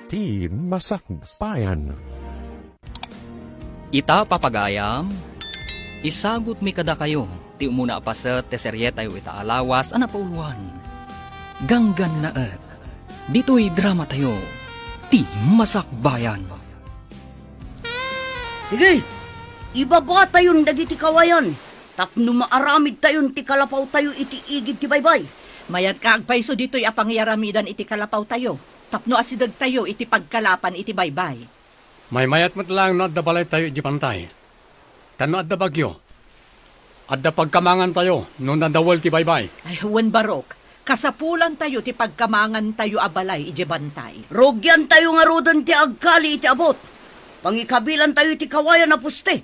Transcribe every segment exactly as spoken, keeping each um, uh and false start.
Ti Masakbayan. Ita, papagayam, isagutmi kadakayo ti umuna a paset ti serietayo ita a lawas a napauloan, Ganggannaet. Ditoy dramatayo, Ti Masakbayan. Sige, ibabatayon dagiti kawayan tapno maaramidtayon ti kalapawtayo iti igid ti baybay. Mayat nga agpayso ditoy a pangiyaramidan iti kalapawtayo tapno asidegtayo iti pagkalapan iti baybay. Maymayat met laeng no adda balaytayo idiay bantay. Ta no adda bagyo, adda pagkamangantayo no nadawel ti baybay. Ay, wen, barok. Kasapulantayo ti pagkamangantayo a balay idiay bantay. Rugiantayo ngaruden ti agkali iti abut. Pangikabilantayo iti kawayan a poste.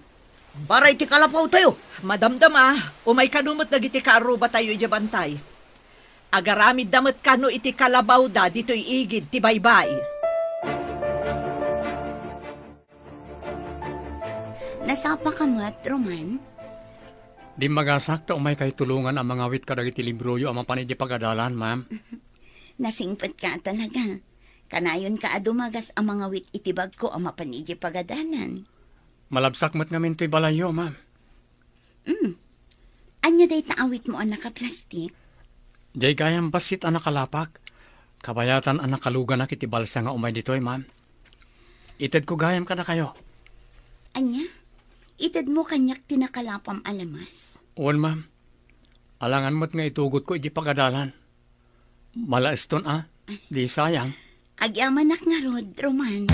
Para iti kalapawtayo. Madamdama, umay kano met dagiti kaarrubatayo idiay bantay. Agaramidda met kano iti kalabawda ditoy igid ti baybay. Nasapaka met, Roman? Dimmagasak ta umaykayo tulongan a mangawit kadagiti libroyo a mapan idiay pagadalan, ma'am. Nasingpetka talaga. Kanayonka a dumagas a mangawit iti bagko a mapan idiay pagadalan. Malabsak met ngamin toy balayyo, ma'am. Mm. Ania dayta awitmo a nakaplastik? Diay gayam bassit a nakalapak. Kabayatan a nakaluganak iti balsa nga umay ditoy, ma'am. Itedko gayam kadakayo. Ania? Itedmo kaniak ti nakalapam a lamas? Wen, ma'am. Alangan met nga itugotko idiay pagadalan. Malaeston a, di sayang. Agyamanak ngarud, Roman.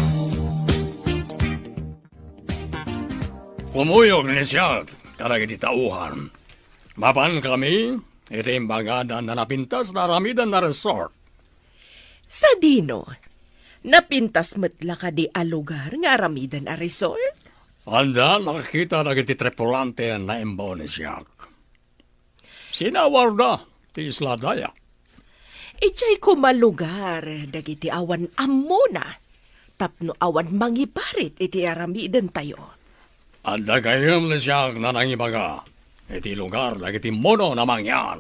Kumuyog ni siak kadagiti tauhan. Mapan kami iti imbagada a napintas nga aramiden a resort. Sadino? Napintas met la kadi a lugar nga aramiden a resort? Adda nakakita dagiti tripulante a naimbaw ni siak. Sinawarda ti Isla Dayak. Idiay koma lugar dagiti awan ammona tapno awan mangiparit iti aramidentayo. Adda gayam ni siak a nangibaga iti lugar dagiti mono a mangyan.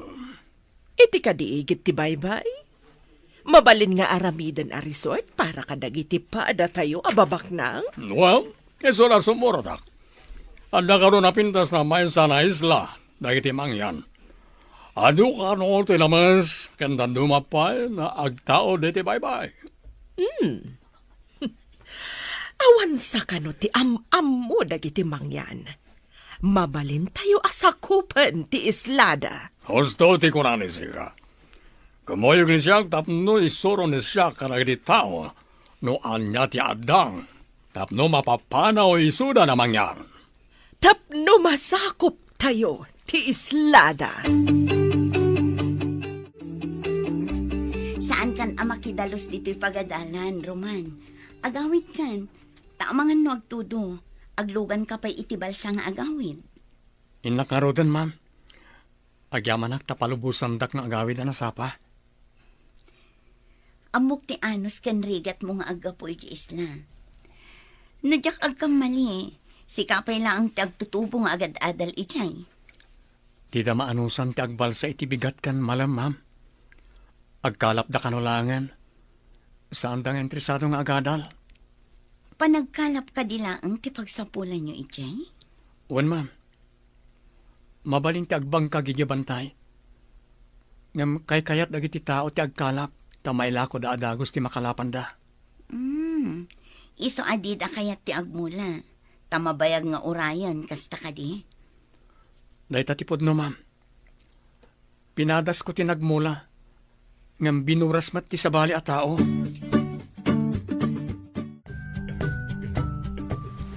Iti kadi igid ti baybay? Mabalin nga aramiden a resort para kadagiti padatayo a babaknang? Well, isu la sumuratak. Adda kano napintas a maysa a isla dagiti mangyan. Adu kano ti lames ken dadduma pay nga agtaud iti baybay. Hmm. Awan sa kano ti am-ammo dagiti mangyan. Mabalintayo a sakupen ti islada. Husto ti kuna ni sika. Kumuyog ni siak tapno isuro ni siak kadagiti tao no ania ti addang tapno mapapanaw isuda a mangyan. Tapno masakuptayo ti islada. Saankan a makidalus ditoy pagadalan, Roman. Agawidkan, ta amangan no agtudo, agluganka pay iti balsa nga agawid. Innak ngaruden, ma'am. Agyamanak ta palubosandak nga agawid a nasapa. Ammok ti anus ken rigatmo nga aggapu iti isla. No diak agkammali, sika pay laeng ti agtutubo nga agad-adal idiay. Dida maanusan ti agbalsa iti bigat ken malem, ma'am. Agkalapda kano laengen. Saanda nga interesado nga agadal. Panagkalap kadi laeng ti pagsapulanyo idiay? Wen, ma'am. Mabalin ti agbangkag idiay bantay. Ngem kaykayat dagiti tao ti agkalap ta mailakoda a dagus ti makalapanda. Hmm. Isu a dida kayat ti agmula, ta mabayag nga urayen, kasta kadi? Dayta ti pudno, ma'am. Pinadasko ti nagmula, ngem binuras met ti sabali a tao.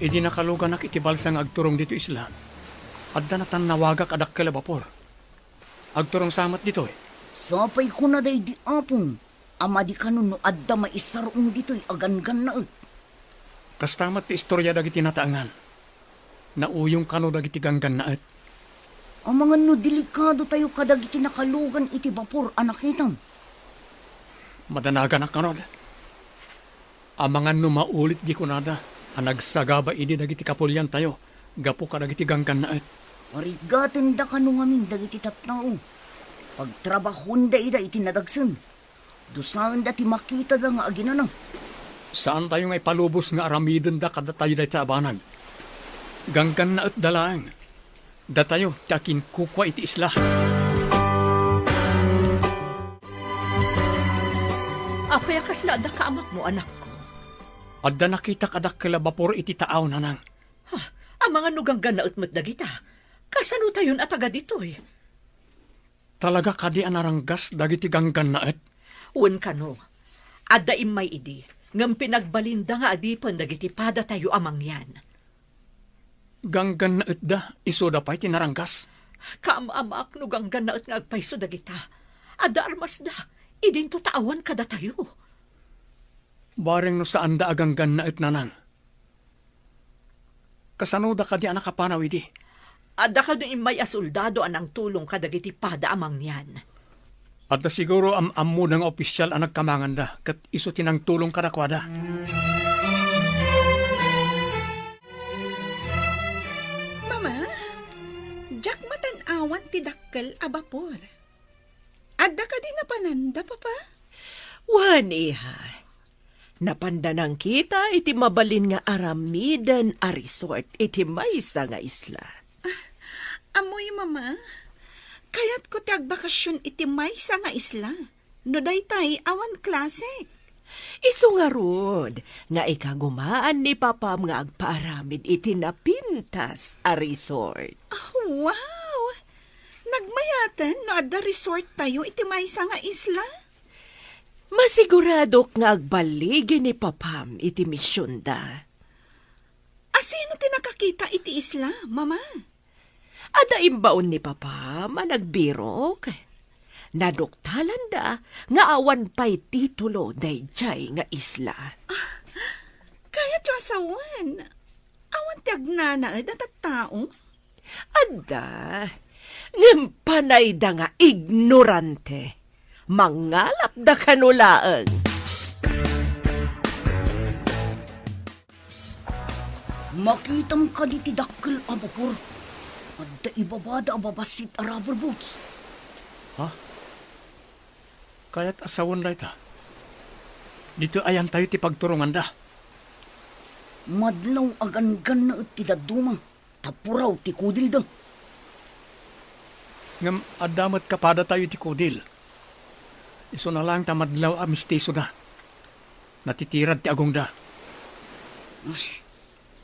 Idi nakaluganak iti balsa nga agturong ditoy isla, adda natannawagak a dakkel a bapor. Agturong sa met ditoy. Sapay kuna daydi apong a madi kano no adda maisar-ong ditoy a ganggannaet. Kasta met ti istoria dagiti nataengan. Nauyong kano dagiti ganggannaet. Amangan no delikadotayo kadagiti nakalugan iti bapor a nakitam. Madanaganak ngarud. Amangan no maulit di kunada a nagsagaba idi dagiti kapuliantayo gapu kadagiti ganggannaet. Parigatenda kano ngamin dagiti tattao. Pagtrabahonda ida iti nadagsen. Dusaenda ti makitada nga aginana. Saantayo nga ipalubos nga aramidenda kadatayo dayta a banag. Ganggannaetda laeng. Datayo ti akinkukua iti isla. Apay a kasla adda kaamatmo, anakko? Adda nakitak a dakkel a bapor iti taaw, nanang. Ha? Amangan no ganggannaet met dagita. Kasanotayon a taga ditoy? Talaga kadi a naranggas dagiti ganggannaet? Wen kano, adda immay idi, ngem pinagbalinda nga adipen dagiti padatayo a mangyan. Ganggannaetda, isuda pay ti naranggas? Kaam-amaak no ganggannaet nga agpayso dagita. Adda armasda, idinto ta awan kadatayo. Bareng no saanda a ganggannaet, nanang. Kasanoda kadi a nakapanaw idi? Adda kadi immay a soldado a nangtulong kadagiti pada a mangyan. Adda siguro am-ammoda nga opisial a nagkamanganda, ket isu ti nangtulong kadakuada. Mama, diak matan-awan ti dakkel a bapor. Adda kadi napananda, Papa? Wen, iha. Napanda nangkita iti mabalin nga aramiden a resort iti maysa nga isla. Ammoyo, Mama. Kayatko ti agbakasion iti maysa nga isla. No daytay, awan klase. Isu ngarud nga ikagumaan ni Papam nga agpaaramid iti napintas a resort. Ah, wow! Nagmayaten no adda resort tayo iti maysa nga isla? Masiguradok nga agballigi ni Papam iti misionda. Asino ti nakakita iti isla, Mama? Adda imbaon ni Papam a nagbirok. Naduktalanda nga awan pay titulo daydiay nga isla. Ah, kayatyo a sawen, awan ti agnanaed a tattao? Adda, ngem panayda nga ignorante. Mangalapda kano laeng. Makitam kadi ti dakkel a bapor? Adda ibabada a babassit a rubber boats. Ha? Kayat a sawen dayta? Ditoy ayantayo ti pagturonganda. Madlaw a ganggannaet ti dadduma, ta puraw ti kudilda. Ngem adda met kapadatayo iti kudil. Isuna laeng ta madlaw a mistisoda. Natitirad ti agongda. Ay,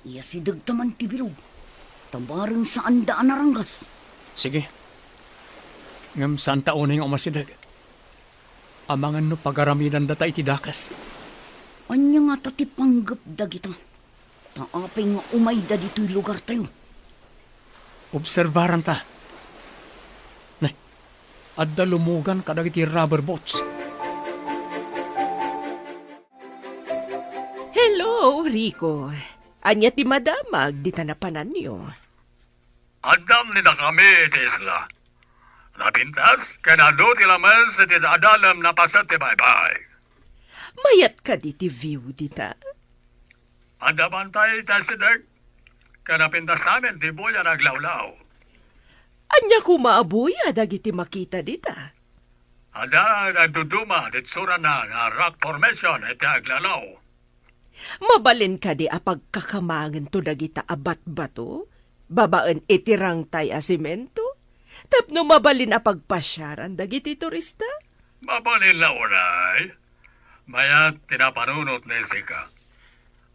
iyasidegta man ti bilog, ta bareng saanda a naranggas. Sige. Ngem saanta unay nga umasideg. Amangan no pagaramidandata iti dakes. Ania ngata ti panggep dagita? Ta apay nga umayda ditoy lugartayo? Obserbaranta. Ne, adda lumugan kadagiti rubber boats. Hello, Rico. Ania ti madamag dita napananyo? Addam ni dakami iti isla. Napintas ken adu ti lames iti adalem napaset ti baybay. Mayat kadi ti view dita? Adda bantay iti asideg, ken napintas amin ti buya nga aglawlaw. Ania koma a buya dagiti makita dita? Adda nagduduma ti itsurana nga rock formation iti aglawlaw. Mabalin kadi a pagkakamangento dagita a batbato babaen iti rangtay a semento tapno mabalin a pagpasiaran dagiti turista? Mabalin la unay. Mayat ti napanunot ni Sika.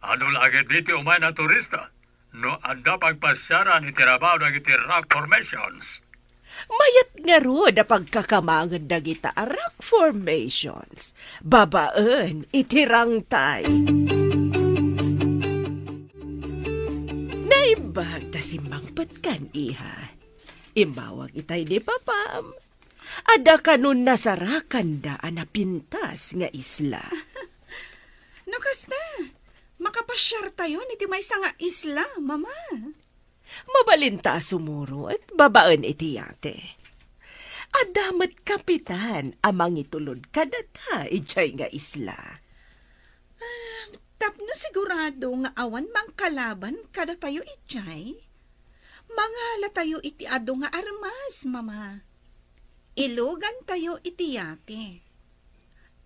Adu la ketdi ti umay a turista no adda pagpasiaran iti rabaw dagiti rock formations. Mayat ngarud a pagkakamangen dagita a rock formations babaen iti rangtay. Naimbag ta simmangpetkan, iha. Immawag itay ni Papam. Adda kano nasarakanda a napintas nga isla. No kasta, makapasiartayon iti maysa nga isla, Mama. Mabalinta a sumurot babaen iti yate. Adda met kapitan a mangitulod kadata idiay nga isla. Ah, tapno sigurado nga awan mangkalaban kadatayo idiay, mangalatayo iti adu nga armas, Mama. Ilugantayo iti yate.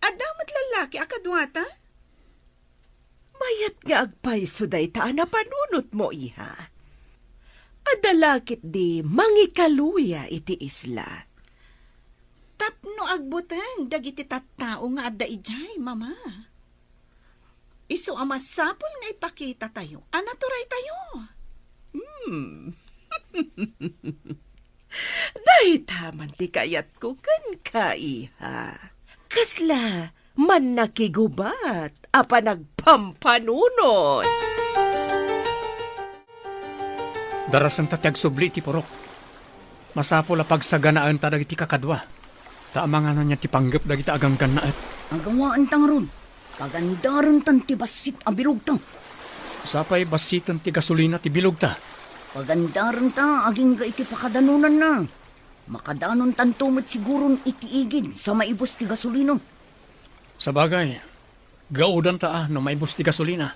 Adda met lallaki a kaduata? nga agpayso dayta a napanunotmo, iha. Adda la ketdi mangikaluya iti isla. Tapno agbuteng dagiti tattao nga adda idiay, Mama. Isu a masapul nga ipakitatayo a naturaytayo. Hmm. Dayta man ti kayatko kenka, iha. Kasla mannakigubat a panagpampanunot. Darasenta ti agsubli iti purok. Masapul a pagsaganaenta dagiti kakadua. Ta amangan ania ti panggep dagiti aganggannaet. Agawaenta ngarud. Pagandarentan ti bassit a bilogta. Sapay bassiten ti gasolina ti bilogta. Pagandarenta agingga iti pakadanonanna. Makadanontanto met siguron iti igid sa maibus ti gasolina. Sabagay, gaudanta a no maibus ti gasolina.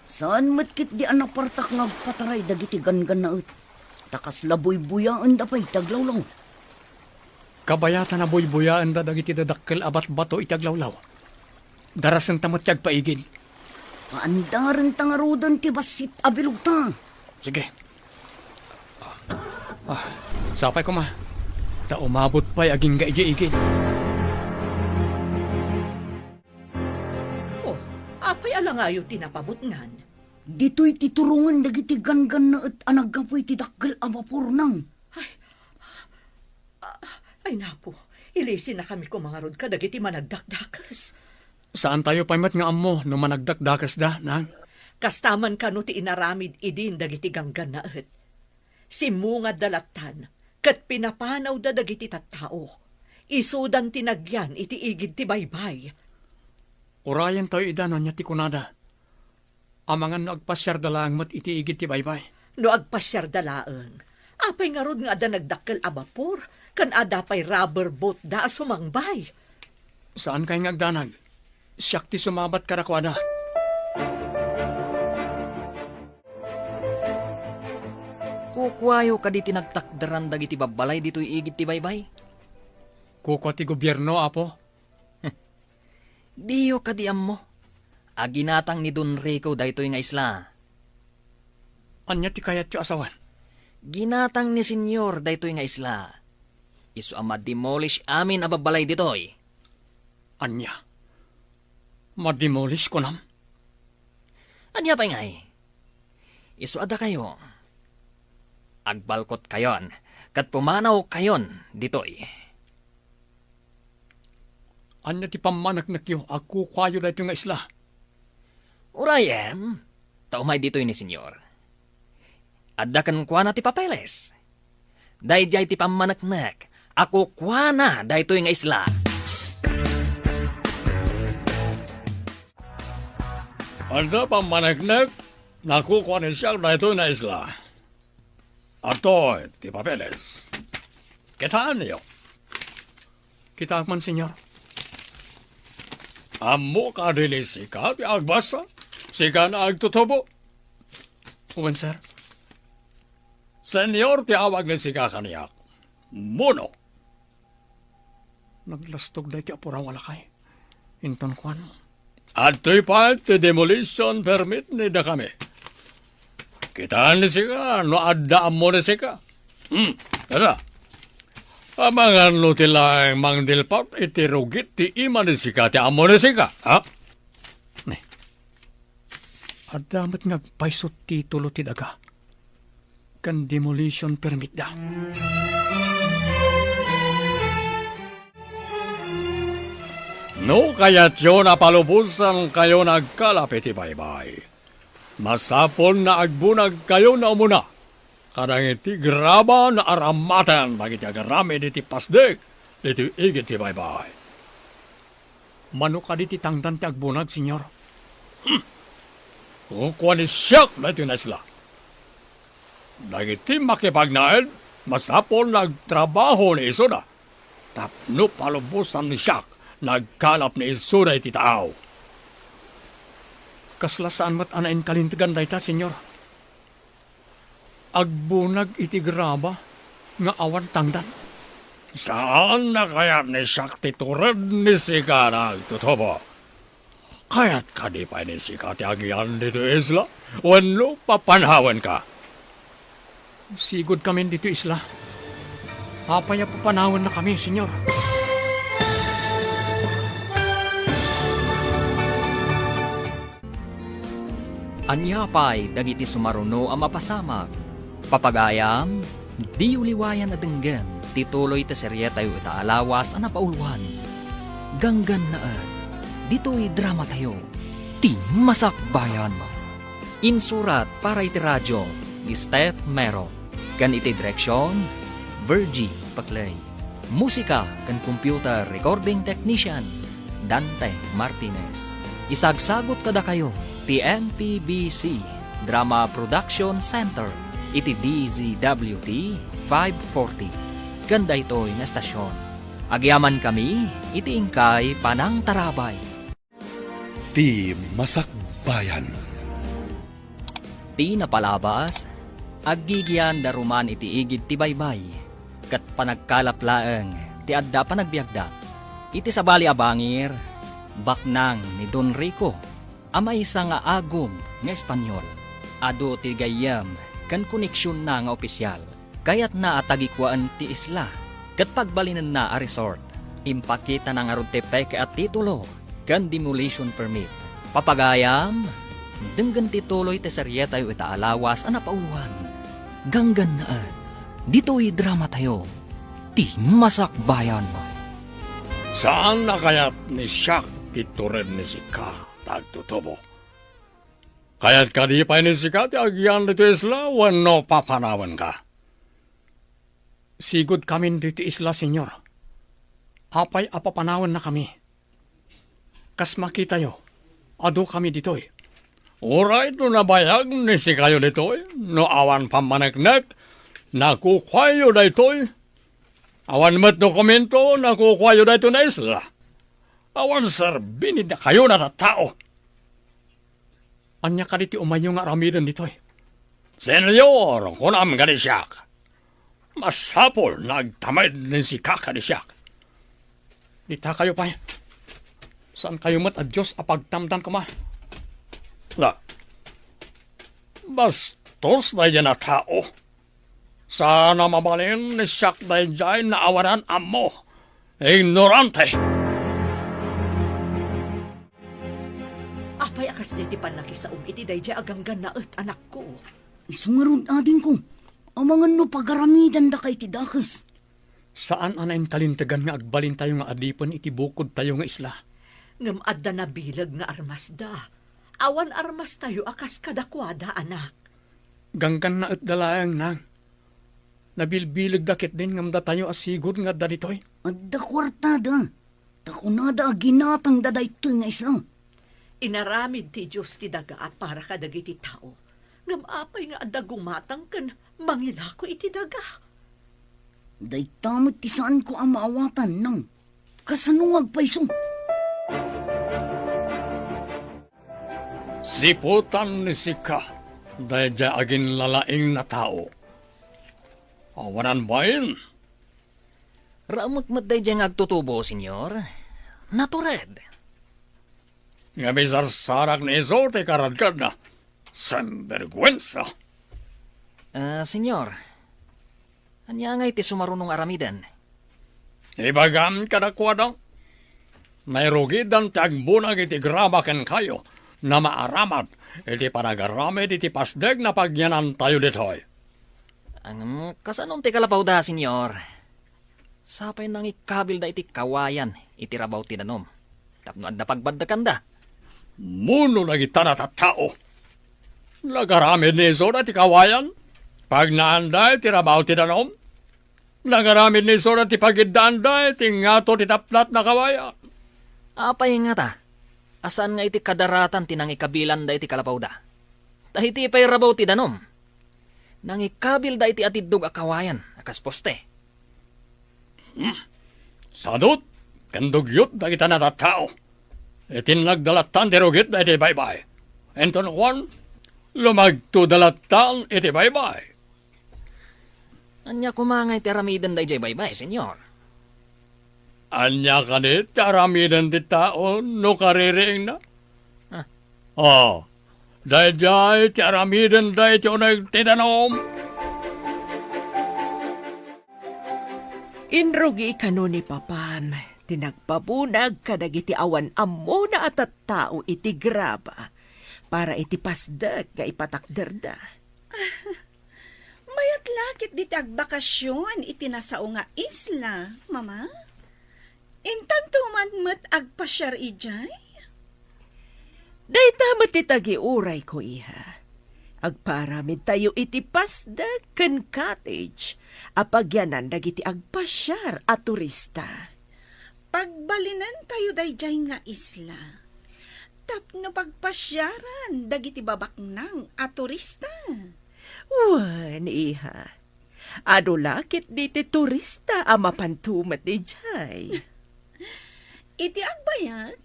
Saan met ketdi a napartak nga agpataray dagiti ganggannaet. Ta kasla buybuyaenda pay ti aglawlaw. Kabayatan a buybuyaenda dagiti dadakkel a batbato iti aglawlaw. Darasenta met ti agpaigid. Paandarenta ngaruden ti bassit a bilogta. Sige. Ah, sapay koma. Ta umabot pay agingga idiay igid. Oh, apay a langayo ti napabutngan? Ditoy ti turongen dagiti ganggannaet a naggapu iti dakkel a bapor, nang. Ay, ah, ay, napo, ilisinakami koma ngarud kadagiti managdakdakes. Saantayo pay met nga ammo no managdakdakesda, nang. Kasta man kano ti inaramid idin dagiti ganggannaet. Simmungadda lattan, ket pinapanawda dagiti tattao. Isudan ti nagyan iti igid ti baybay. Urayentayo ida no ania ti kunada. Amangan no agpasiarda laeng met iti igid ti baybay. No agpasiarda laeng, apay ngarud nga adda nagdakkel a bapor, ken adda pay rubber boatda a sumangbay? Saankay nga agdanag. Siak ti sumabat kadakuada. Kukuayo kadi ti nagtakderan dagiti babbalay ditoy igid ti baybay? Kukua ti gobierno, Apo. Diyo kadi ammo a ginatang ni Don Rico daytoy nga isla? Ania ti kayatyo a sawen? Ginatang ni Senyor daytoy nga isla. Isu a ma-demolish amin a babbalay ditoy. Ania? Ma-demolish, kunam? Ania pay ngay? Isu a dakayo, agbalkotkayon ket pumanawkayon ditoy. Ania ti pammaneknekyo a kukuayo daytoy nga isla? Urayem, ta umay ditoy ni Senyor. Adda kenkuana ti papeles. Daydiay ti pammaneknek a kukuana daytoy nga isla. Adda pammaneknek a kukua ni siak daytoy nga isla. Adtoy ti papeles. Kitaenyo. Kitaek man, Senyor. Ammo kadi ni sika ti agbasa? Sika nga agtutubo? Wen, sir. Senyor ti awag ni sika kaniak. Muno. Naglastog daytoy a puraw a lakay. Inton kuan, "Adtoy pay ti demolition permit ni dakami. Kitaen ni sika no adda ammo ni sika." Hmm, tara. Amangan no ti laeng mangdilpat iti rugit ti ima ni sika ti ammo ni sika, ha? Ni, adda met nga agpayso ti titulo ti daga ken demolition permit da. No kayatyo a palubosankayo nga agkalap iti baybay, masapul a agbunagkayo nga umuna kadagiti graba nga aramaten dagiti agaramid iti pasdek ditoy igid ti baybay. Mano kadi ti tangdan ti agbunag, Senyor? Hmm. Kukua ni siak daytoy nga isla. Dagiti makipagnaed, masapul a agtrabaho ni isuda tapno palubosan ni siak nga agkalap ni isuda iti taaw. Kasla saan met a nainkalintegan dayta, Senyor? Agbunag iti graba nga awan tangdan. Saan a kayat ni siak ti tured ni sika nga agtutubo. Kayat kadi pay ni sika ti agian ditoy isla? Wenno papanawenka? Sigud kamin ditoy isla. Apay a papanawennakami, Señor? Ania pay dagiti sumaruno a mapasamak? Papagayam, diyo liwayan a denggen ti tuloy ti serietayo ita a lawas a napauluan. Ganggannaet, ditoy dramatayo, ti Masakbayan. Insurat para iti radio ni Steph Mero, ken iti direksion, Virgie Paclay. Musika ken computer recording technician, Dante Martinez. Isagsagut kadakayo ti N P B C Drama Production Center iti D Z W T five forty. Ken daytoy nga estasion, agyamankami iti inkay panangtarabay. Ti Masakbayan. Ti napalabas, aggigian da ruman iti igid ti baybay, ket panagkalap laeng ti adda panagbiagda. Iti sabali a bangir, baknang ni Don Rico a maysa nga agum nga Espanyol. Adu ti gayyem ken koneksionna nga opisyal. Kayatna a tagikuaen ti isla ket pagbalinenna a resort. Impakitana ngarud ti peke a titulo ken demolition permit. Papagayam, denggen ti tuloy ti serietayo ita a lawas a napauluan. Ganggannaet, ditoy dramatayo, ti Masakbayan. Saan a kayat ni siak ti tured ni sika, Tagtutubo? Kayat kadi pay ni sika ti agian ditoy isla wenno papanawenka? Sigud kamin ditoy isla, Señor. Apay a papanawennakami? Kas makitayo, adu kami ditoy. Uray no nabayag ni sikayo ditoy, no awan pammaneknek, nakukuayo daytoy. Awan met dokumento, nakukuayo daytoy nga isla. Awan serbi ni dakayo a tattao. Ania kadi ti umayyo nga aramiden ditoy? Señor, kunam kadi siak, masapul nga agtamid ni sika kadi siak. Ditakayo pay. Saankayo met a Dios a pagtamdan koma. La, bastos daydiay a tao. Saan a mabalin ni siak daydiay nga awanan ammo. Ignorante! Apay a kasdiay ti pannakisaom iti daydiay a ganggannaet, anakko? Isu ngarud, adingko, amangan no pagaramidandaka iti dakes. Saan a nainkalintegan nga agbalintayo nga adipen iti bukodtayo nga isla. Ngem adda nabileg nga armasda. Awan armastayo a kas kadakuada, anak. Ganggannaetda laeng, nang. Nabilbilegda ketdin ngem datayo a sigud nga adda ditoy. Adda kuartada. Ta kunada a ginatangda daytoy nga isla. Inaramid ti Dios ti daga a para kadagiti tao. Ngem apay nga adda gumatang ken mangilako iti daga? Dayta met ti saanko a maawatan, nang. Kasano nga agpayso? Siputan ni sika daydiay aginlalaing a tao. Awanan bain. Raumek met daydiay nga agtutubo, Señor. Natured. Ngem isarsarak ni isu ti karadkadna. Sinbergwensa! Ah, Señor, ania ngay ti sumaruno nga aramiden? Ibagam kadakuada, nairugidan ti agbunag iti graba kenkayo, nga maaramid iti panagaramid iti pasdek nga pagyanantayo ditoy. Ngem, kasanon ti kalapawda, Señor? Sapay nangikabilda iti kawayan iti rabaw ti danum tapno adda pagbaddekanda. Muno dagita a tattao. Nagaramid ni isuda iti kawayan, pagnaanda iti rabaw ti danum. Nagaramid ni isuda ti pagiddaanda iti ngato ti tapnat a kawayan. Apay ngata a saan nga iti kadaratan ti nangikabilanda iti kalapawda? Ta iti pay rabaw ti danum, nangikabilda iti atiddog a kawayan a kas poste. Hmm. Sadut ken dugyot dagita a tattao. Iti nagdalattan ti rugitda iti baybay. Inton kuan, lumagtoda lattan iti baybay. Ania koma nga iti aramiden daydiay baybay, Señor? Ania kadi ti aramiden ti tao no kaririingna? O, daydiay ti aramidenda iti uneg ti danum. Inrugi kano ni Papam ti nagpabunag kadagiti awan ammona a tattao iti graba para iti pasdek nga ipatakderda. Mayat la ketdi ti agbakasion iti nasao nga isla, Mama. Intanto man met agpasiar idiay? Dayta met ti tagiurayko, iha. Agpaaramidtayo iti pasdek ken cottage a pagyanan dagiti agpasiar a turista. Pagbalinentayo daydiay nga isla tapno pagpasiaran dagiti babaknang a turista. Wen, iha. Adu la ketdi ti turista a mapanto met idiay. Iti agbayag,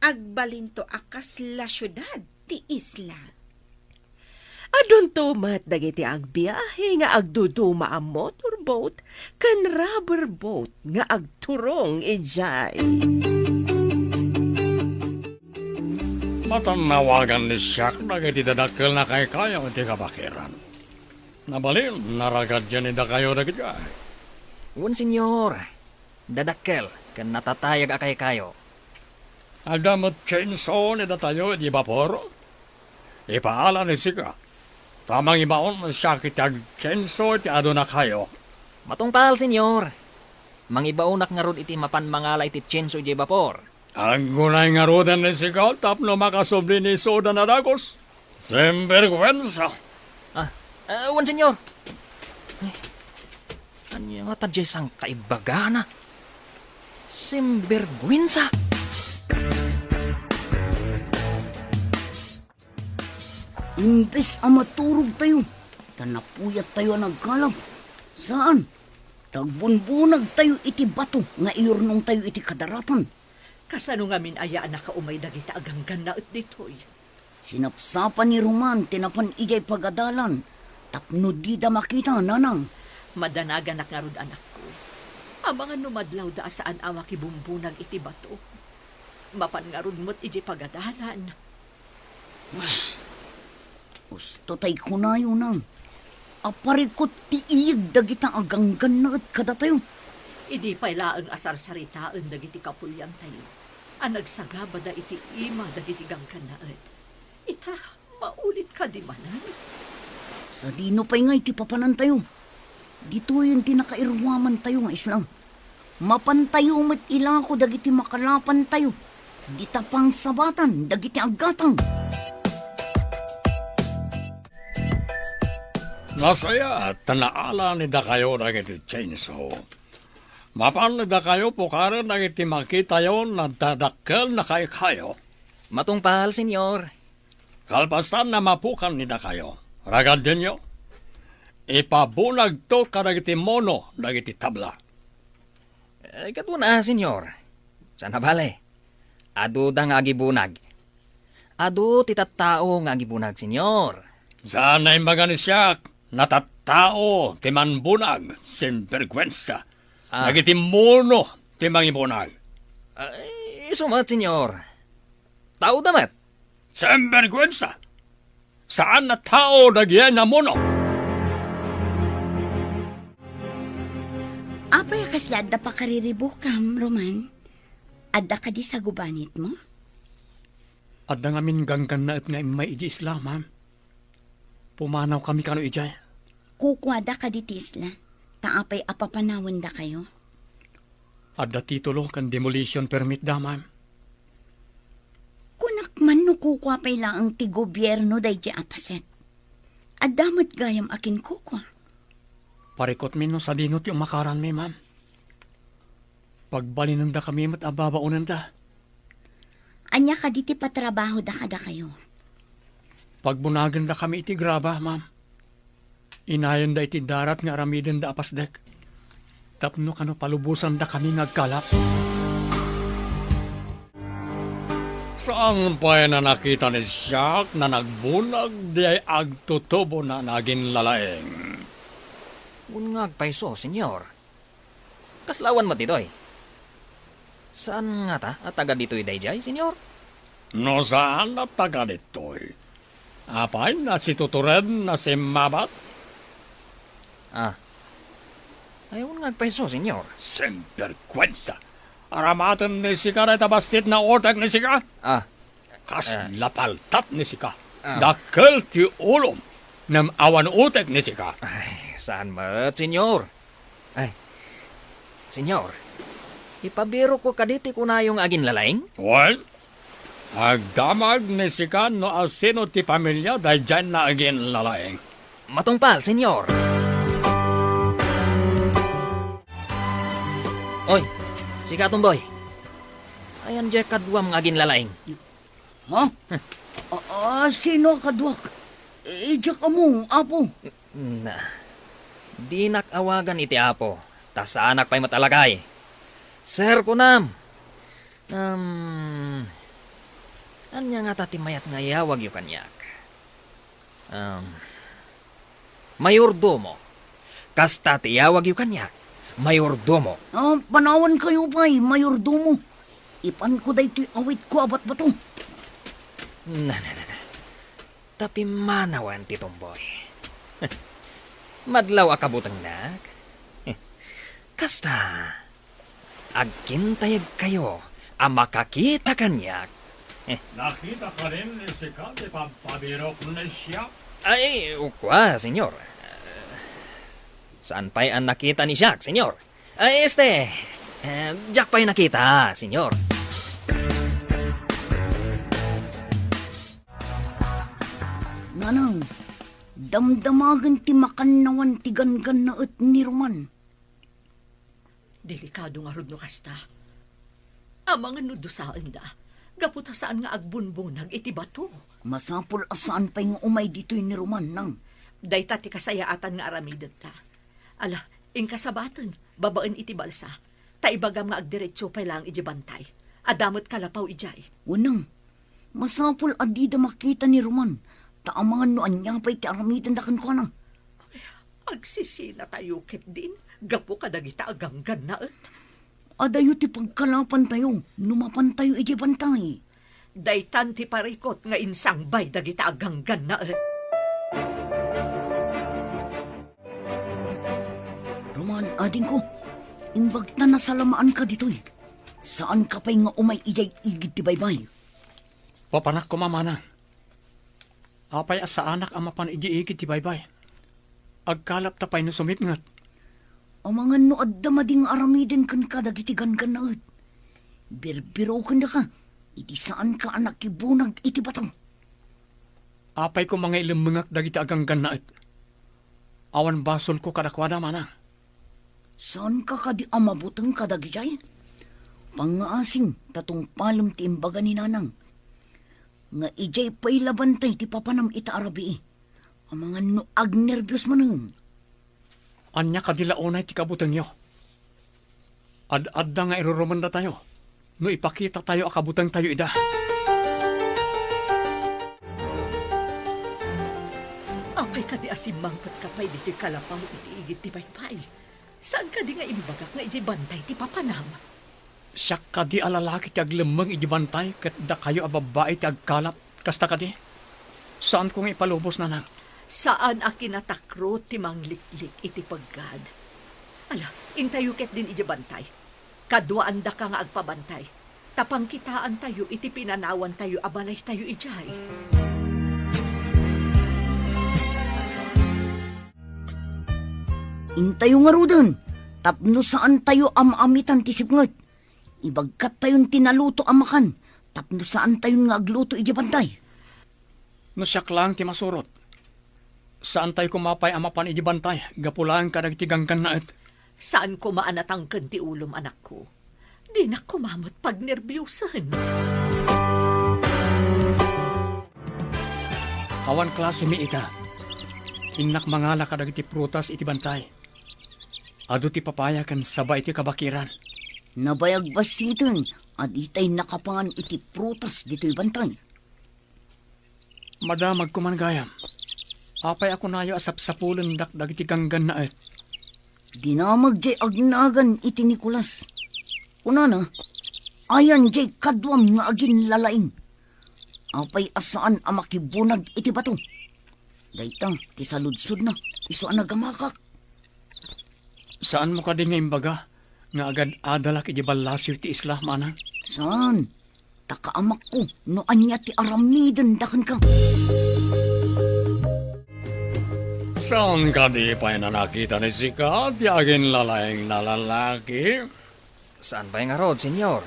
agbalinto a kasla siudad ti isla. Adunto met dagiti agbiahe nga agduduma a motorboat ken rubber boat nga agturong idiay. Matannawagan ni Siak dagiti dadakkel a kaykayo iti kabakiran. Nabalin, naragad yan ni dakayo dagiti ay. Wen, Senyor. Dadakkel ken natatayag a kaykayo. Adda met chainsaw ni datayo iti bapor? Ipaala ni sika, ta mangibaon siak iti agchainsaw iti adunakayo. Matungpal, Senyor. Mangibaonak ngarud iti mapan mangala iti chainsaw idiay bapor. Aggunay ngaruden ni sika tapno makasubli ni Soda a dagus. Sinbergwensa! Ah, ah, wen, Senyor. Ay, ania ngata diay sangkaibagana? Sinbergwensa! Imbes a maturogtayo, ta napuyattayo a nagkalab. Saan, ta agbunbunagtayo iti bato nga iyurnongtayo iti kadaratan. Kasano ngamin aya a nakaumay dagita a ganggannaet ditoy? Sinapsapa ni Roman ti napan idiay pagadalan tapno dida makita, nanang. Madanaganak ngarud, anakko. Amangan no madlawda a saan a makibumbunag iti bato. Mapan ngarud met idiay pagadalan. Usto tay kunayo, nang, a parikut ti iyeg dagita a ganggannaet kadatayo. Idi pay laeng a sarsaritaen dagiti kapuliantayo a nagsagabada iti ima dagiti ganggannaet, ita, maulit kadi manen? Sadino pay ngay ti papanantayo? Ditoyen ti nakairuamantayo nga isla. Mapantayo met ilako dagiti makalapantayo, dita pangsabatan dagiti aggatang. Nasayaat ta naala ni dakayo dagiti chainsaw. Mapan ni dakayo pukaren dagiti makitayo a dadakkel a kaykayo. Matungpal, Senyor. Kalpasan a mapukan ni dakayo, ragadenyo, ipabunagto kadagiti mono dagiti tabla. Eh, kaduna, Senyor. Saan a bale, aduda nga agibunag. Adu ti tattao nga agibunag, Senyor. Saan a imbaga ni siak, natattao ti manbunag, sinbergwensa. Ah. Dagiti mono ti mangibunag. Ay, isu met, Senyor. Tao da met. Sinbergwensa! Saan a tao dagiti namuno! Apay a kasla adda pakariribukam, Roman? Adda kadi sagubanitmo? Adda ngamin ganggannaet nga immay idiay isla, ma'am. Pumanawkami kano idiay. Kukuada kadi ti isla, ta apay a papanawendakayo? Adda titulo ken demolition permit da, ma'am. Kunak man no kukua pay laeng ti gobierno daydiay a paset. Adda met gayam a kinkukua. Parikutmi no sadino ti umakaranmi, ma'am. Pagbalinendakami met a babaonenda. Ania kadi ti patrabahoda kadakayo? Pagbunagendakami iti graba, ma'am. Inayonda iti darat nga aramidenda a pasdek. Tapno kano palubosandakami nga agkalap. Saan pay a nakita ni Jack a nagbunag diay agtutubona a naginlalaing? Wen nga agpayso, Senyor. Kasla awan met ditoy? Saan ngata a taga ditoy daydiay, Senyor? No saan latta kaditoy, apay nasitutured na simmabat? Ah. Ay, wen nga agpayso, Senyor. Sinberkuensa! Aramaten ni sika dayta bassit nga utek ni sika? Ah. Kasla paltat ni sika. Ah. Dakkel ti ulom, ngem awan utek ni sika. Ay, saan met, Senyor? Ay, Senyor, ipabirokko kadi ti kunayo nga aginlalaing? Wen, agdamag ni sika no asino ti pamilia daydiay nga aginlalaing. Matungpal, Senyor. Oy, sika, Tomboy. Ayan diay kaduam nga aginlalaing. Ha? A-, a-, sino a kaduak? Idiak ammo, Apo. Na, dinak awagan iti Apo, ta saanak pay met a lakay. Sir, kunam. Um, ania ngata ti mayat nga iyawagyo kaniak? Um, mayordomo. Kasta ti iyawagyo kaniak, mayordomo. Ah, panawankayo pay, mayordomo. Ipanko daytoy awitko a batbato. Na, na, na, na. Ta pimmanawen ti Tomboy. Madlaw a kabutengnak. Kasta, agkintayegkayo a makakita kaniak. Nakita kanin ni sika ti pagpabirok ni siak? Ay, kua, Senyor. Saan pay a nakita ni siak, Senyor? Ay, este, eh, diak pay nakita, Senyor. Nanang, damdamagen ti makannawan ti ganggannaet ni Roman. Delikado ngarud no kasta. Amangan no dusaenda, gapu ta saan nga agbunbunag iti bato. Masapul a saan pay nga umay ditoy ni Roman, nang. Dayta ti kasayaatan nga aramidenta. Ala, inka sabaten, babaen iti balsa. Ta ibagam nga agdiretso pay laeng iti bantay. Adda met kalapaw idiay. Wenno, masapul a dida makita ni Roman, ta amangan no ania pay ti aramidenda kenkuana. Agsisinatayo ketdin gapu kadagita a ganggannaet. Adayo ti pagkalapantayo no mapantayo idiay bantay. Daytan ti parikut nga insangbay dagita a ganggannaet. Roman, adingko, imbag ta nasalamaanka ditoy. Saanka pay nga umay idiay igid ti baybay. Papanak koma, manang. Apay a saanak a mapan idiay igid ti baybay? Agkalapta pay no sumipnget. Amangan no adda madi nga aramiden kenka dagiti ganggannaet. Birbirokendaka idi saanka a nakibunag iti bato. Apay koma nga ilemmengak dagiti a ganggannaet? Awan basolko kadakuada, manang. Saanka kadi a mabuteng kadagidiay? Pangngaasim ta tungpalem ti imbaga ni nanang nga idiay pay la bantay ti papanam ita a rabii. Amangan no agnerbios manen. Ania kadi la unay ti kabutengyo? Ad-adda nga irurumendatayo no ipakitatayo a kabutengtayo ida. Apay kadi a simmangpetka pay ditoy kalapaw iti igid ti baybay? Saan kadi nga imbagak nga idiay bantay ti papanam? Siak kadi a lalaki ti aglemmeng idiay bantay ket dakayo a babbai ti agkalap. Kasta kadi? Saanko nga ipalubos, nanang. Saan a kinatakro ti mangliklik iti peggad. Ala, intayo ketdin idiay bantay. Kaduaandaka nga agpabantay. Ta pangkitaantayo iti pinanawantayo a balaytayo idiay. Intayo ngaruden, tapno saantayo a maamitan ti sipnget. Ibagkattayon ti naluto a makan, tapno saantayon nga agluto idiay bantay. No siak laeng ti masurot, saantay koma pay a mapan idiay bantay gapu laeng kadagiti ganggannaet. Saan koma a natangken ti ulom, anakko. Dinak koma met pagnerbiusen. Awan klasemi ita. Innak mangala kadagiti prutas iti bantay. Adu ti papaya ken saba iti kabakiran. Nabayag bassiten a ditay nakapangan iti prutas ditoy bantay. Madamag koman gayam. Apay a kunayo a sapsapulendak dagiti ganggannaet? Dinamag jay agnagan iti Nicolas. Kunana, ayan jay kaduam nga aginlalaing. Apay a saan a makibunag iti bato? Dayta ti saludsodna, isu a nagamakak. Saanmo kadi nga imbaga nga agad-adalak iti ballasiw ti isla, manang? Saan? Ta kaamakko no ania ti aramidenda kenka. Saan kadi pay a nakita ni sika ti aginlalaing a lalaki? Saan pay ngarud, Señor?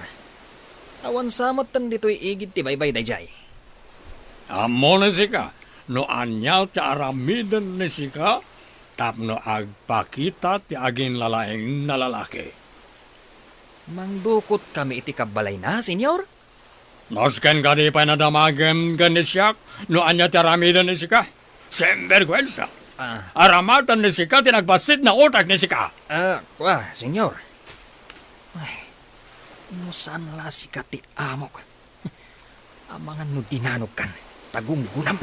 Awan sa met ditoy igid ti baybay daydiay. Ammo ni sika no ania ti aramiden ni sika tapno agpakita ti aginlalaing a lalaki? Mangdukotkami iti kabbalayna, Señor? Nasken kadi pay a nadamagem ken ni siak no ania ti aramiden ni sika? Sinberguensa! Ah. Aramatan ni sika ti nagbassit a utek ni sika! Ah, wa, Señor. Ay, no saan la sika ti amok. Amangan no dinanogkan, ta gunggonam.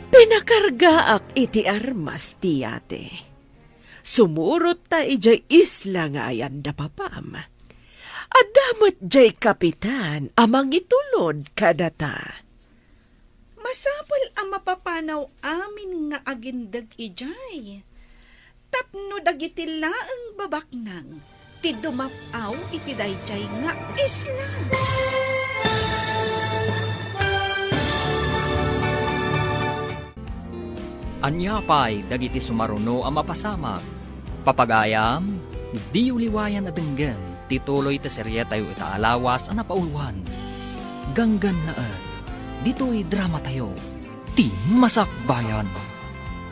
Pinakargaak iti armas ti yate. Sumurot ta idiay isla nga ayan da papam. Adda met diay kapitan a mangitulod kadata. Masapul a mapapanaw amin nga agindeg idiay, tapno dagiti laeng babaknang ti dumap-aw iti daydiay nga isla. Ania pay dagiti sumaruno a mapasamak? Papagayam, diyo liwayan a denggen ti tuloy ti serietayo ita a lawas a napauluan. Ganggannaet, ditoy dramatayo, Ti Masakbayan.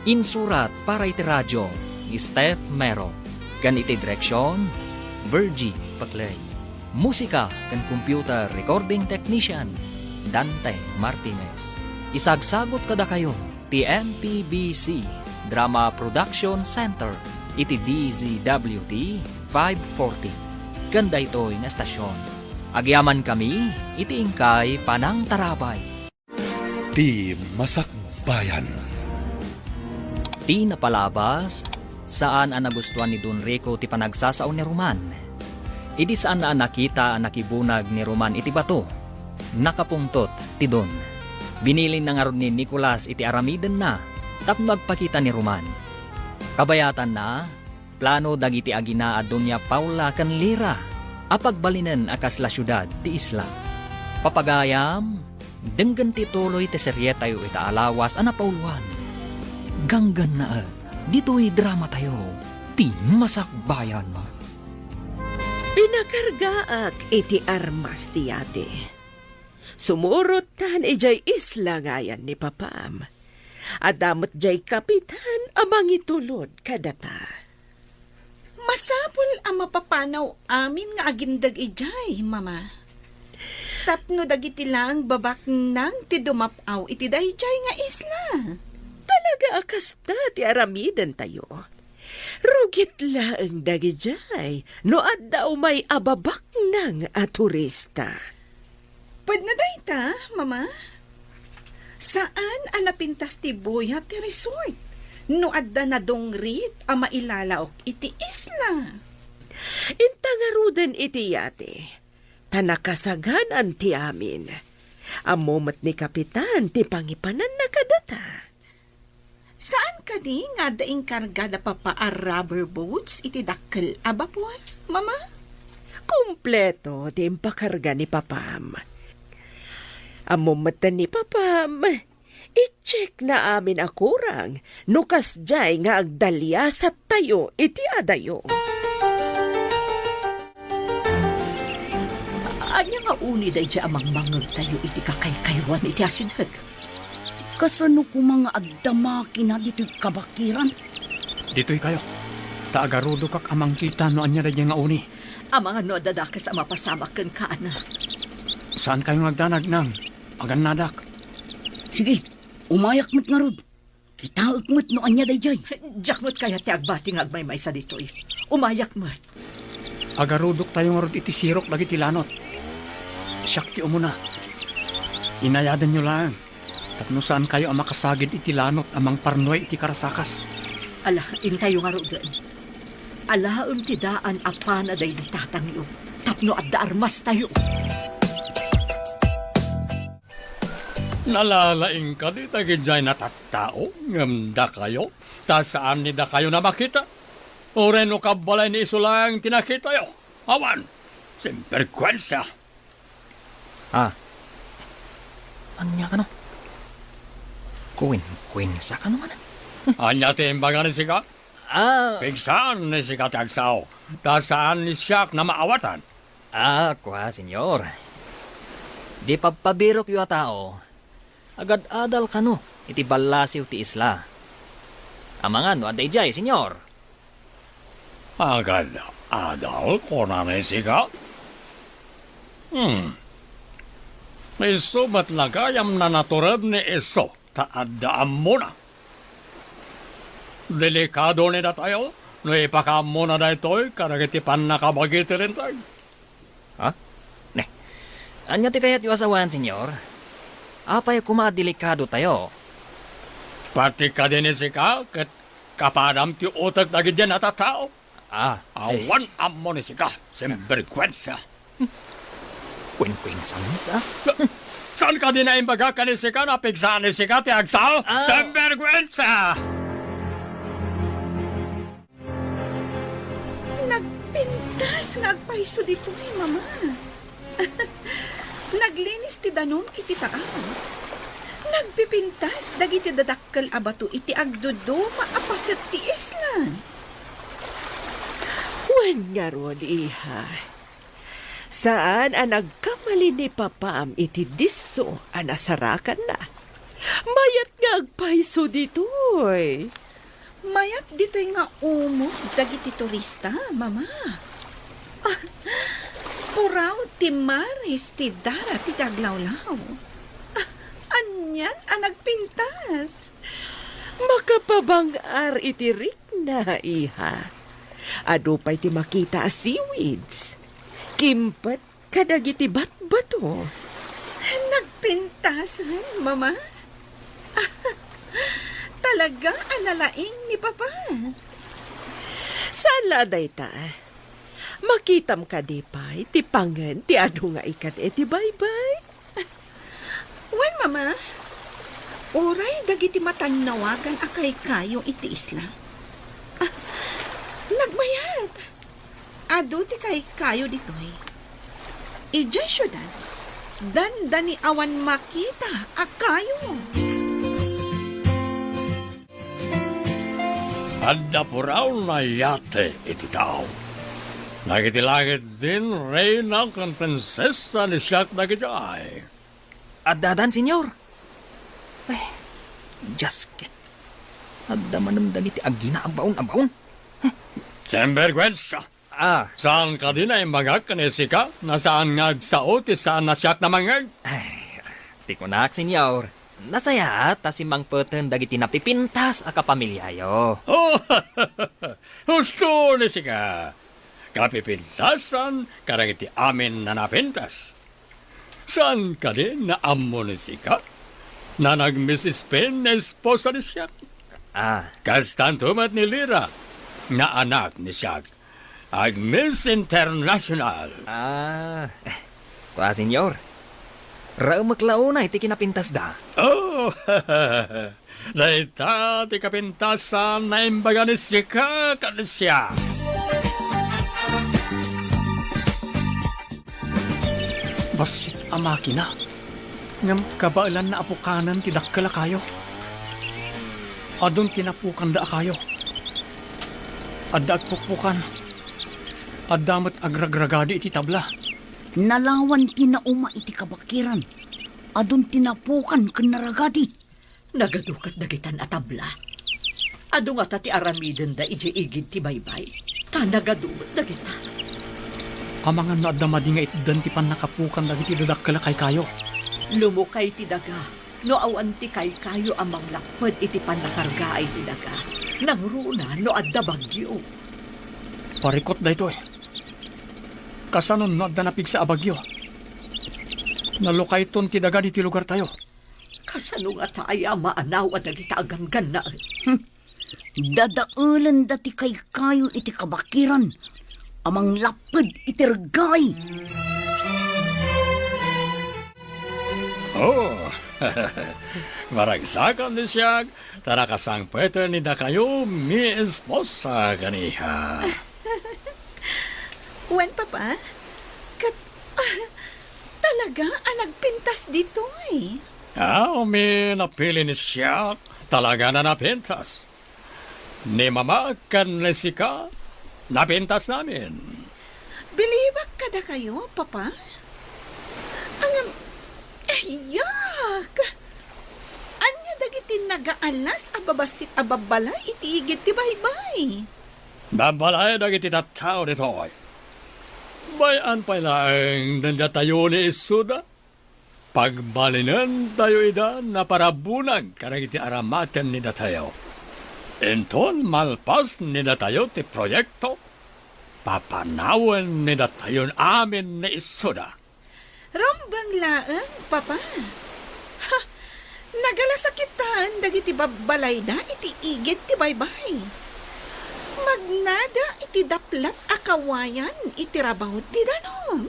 Insurat para iti radio ni Steph Mero, ken iti direksion, Virgie Paclay. Musika ken computer recording technician, Dante Martinez. Isagsagut kadakayo ti M P B C Drama Production Center iti D Z W T five forty. Ken daytoy nga estasion, agyamankami iti inkay panangtarabay. Ti Masakbayan. Ti napalabas, saan a nagustuan ni Don Rico ti panagsasao ni Roman. Idi saan a nakita a nakibunag ni Roman iti bato, nakapungtot ti Don. Binilinna ngarud ni Nicolas iti aramidenna tapno agpakita ni Roman. Kabayatanna, plano dagiti agina a Doña Paula ken Lira a pagbalinen a kasla siudad ti isla. Papagayam, denggen ti tuloy ti serietayo ita a lawas a napauluan. Ganggannaet, ditoy dramatayo, Ti Masakbayan. Pinakargaak iti armas ti yate. Sumurottan idiay isla nga ayan ni papam. Adda met diay kapitan a mangitulod kadata. Masapul a mapapanaw amin nga agindeg idiay, Mama. Tapno dagiti laeng babaknang ti dumap-aw iti daydiay nga isla. Talaga a kasta ti aramidentayo. Rugit laeng dagidiay no adda umay a babaknang a turista. Pudno dayta, Mama? Saan a napintas ti buya ti resort no adda nadungrit a mailalaok iti isla. Inta ngaruden iti yate, ta nakasaganan ti amin. Ammo met ni Kapitan ti pangipananna kadata. Saan kadi nga adda inkarga da Papa a rubber boats iti dakkel a bapor, Mama? Kompleto ti impakarga ni Papam. Ammo metten ni Papam, i-check na amin a kurang no kasdiay nga agdaliasattayo iti adayo. Ania nga uni daydiay a mangmangngegtayo iti kakaykaywan iti asideg? Kasano koma nga agdama kina ditoy kabakiran? Ditoykayo, ta agarudokak a mangkita no ania daydiay nga uni. Amangan no adda dakes a mapasamak kenka, anak. Saankayo nga agdanag, Nang. Pagannadak. Sige, umayak met ngarud. Kitaek met no ania daydiay. Diak met kayat ti agbati nga agmaymaysa ditoy. Umayak met. Agarudoktayo ngarud iti sirok dagiti lanot. Siak ti umuna. Inayadanyo laeng tapno saankayo a makasagid iti lanot a mangparnuay iti karasakas. Ala, intayo ngaruden. Alaem ti daan a pana daydi tatangyo. tapno adda armastayo. Nalalaing kadi dagidiay natattao ngem dakayo, ta saan ni dakayo a makita? Uray no kabbalay ni isu laeng ti nakitayo? Awan! Sinberguensa! Ah. Ania kano? Kuwenkuwensa kano manen? Ania ti imbaga ni sika? Ah. Pigsaan ni sika ti agsao, ta saan ni siak a maawatan. Ah, kua, Señor. Di pabpabirokyo a tao, agad-adal kano iti ballasiw ti isla. Amangan no adda idiay, Señor. Agad-adal, kunana ni sika? Hmm. Isu met la gayam a natured ni isu ta adda ammona. Delikado ni datayo no ipakaammona daytoy kadagiti pannakabagi ti Linteg. Ha? Ne. Ania ti kayatyo a sawen, Señor? Apay koma a delikadotayo? Pati kadi ni sika ket kapadam ti utek dagiti natattao. Ah, eh. Awan ammo ni sika, sinberguensa. Kuwenkuwensa, ah? Saan kadi a imbagak ken ni sika a pigsaan ni sika ti agsao? Ah. Sinberguensa! Nagpintas nga agpayso ditoy, Mama. Naglinis ti danum iti taaw. Nagpipintas dagiti dadakkel a bato iti agduduma a paset ti isla. Wen ngarud, iha. Saan a nagkamali ni papam iti disso a nasarakanna. Mayat nga agpayso ditoy. Mayat ditoy nga umog dagiti turista, Mama. Ah, puraw ti maris ti dara ti aglawlaw. Ah, anian a nagpintas? Makapabang-ar iti rikna, iha. Adu pay ti makita a seaweeds. Kimpet kadagiti batbato. Nagpintasen, Mama? Talaga a nalaing ni Papa. Saan la a dayta? Makitam kadi pay ti pangen ti adu nga ikad-e ti baybay? Wen, Mama. Uray dagiti matannawagan a kaykayo iti isla. Ah, nagmayat. Adu ti kaykayo ditoy. Idiay siudad, dandani awan makita a kayo. Adda puraw a yate iti tao. Dagiti langit din, reyna ken prinsesa ni siak dagidiay. Addadan, Señor? Ay, Dios ket. Adda manen dagiti agina a baon a baon. Sinberguensa! Ah. Saan kadi a imbagak ken ni sika a saan nga agsao ti saan a siak a mangngeg? Ay, ti kunak, Señor, nasayaat a simmangpeten dagiti napipintas a kapamiliayo. Oh, husto ni sika. Kapipintasan kadagiti amin a napintas. Saan kadi a ammo ni sika a nag-Miss Spain nga esposa ni siak? Ah. Kastanto met ni Lira nga anak ni siak. Ag-Miss International. Ah, kua, Señor. Raemek la unay ti kinapintasda. Oh, dayta ti kapintasan a imbaga ni sika ken ni siak. Bassit a makina, ngem kabaelanna a pukanen ti dakkel a kayo. Adun ti napukanda a kayo. Adda agpukpukan. Adda met agragragadi iti tabla. Nalawan ti nauma iti kabakiran. Adun ti napukan ken naragadi. Nagadu ket dagitan a tabla. Adu ngata ti aramidenda idiay igid ti baybay. Ta nagadu met dagita. Amangan no adda madi nga itdan ti pannakapukan dagiti dadakkel a kaykayo. Lumukay ti daga no awan ti kaykayo a manglapped iti pannakargaay ti daga. Nangruna no adda bagyo. Parikut daytoy. Kasano no adda napigsa a bagyo? Nalukayton ti daga ditoy lugartayo. Kasano ngata aya a maanaw a dagita a ganggannaet? Hmm. Dadaelenda ti kaykayo iti kabakiran. a manglapped iti reggay. Oh, maragsakan ni siak, ta nakasangpeten ni dakayo mi esposa kaniha. Wen, Papa? Kat-, talaga a nagpintas ditoy? Ah, mi napili ni siak, talaga na napintas. Ni Mama ken ni sika, napintasnamin. Bilibak kadakayo, Papa? Ngem, eh, yak! Ania dagiti nagaalas a babassit a babbalay iti igid ti baybay? Babbalay dagiti tattao ditoy. Bay-an pay laeng daydiay ni Isuda. Pagbalinentayo ida naparabunag kadagiti aramaten ni datayo. Inton malpas ni datayo ti proyekto, papanawen ni datayon amin ni Isuda. Rumbeng laeng, Papa. Ha, nagalasakitaen dagiti babbalayda iti igid ti baybay. Magnada iti daplat a kawayan iti rabaw ti danum.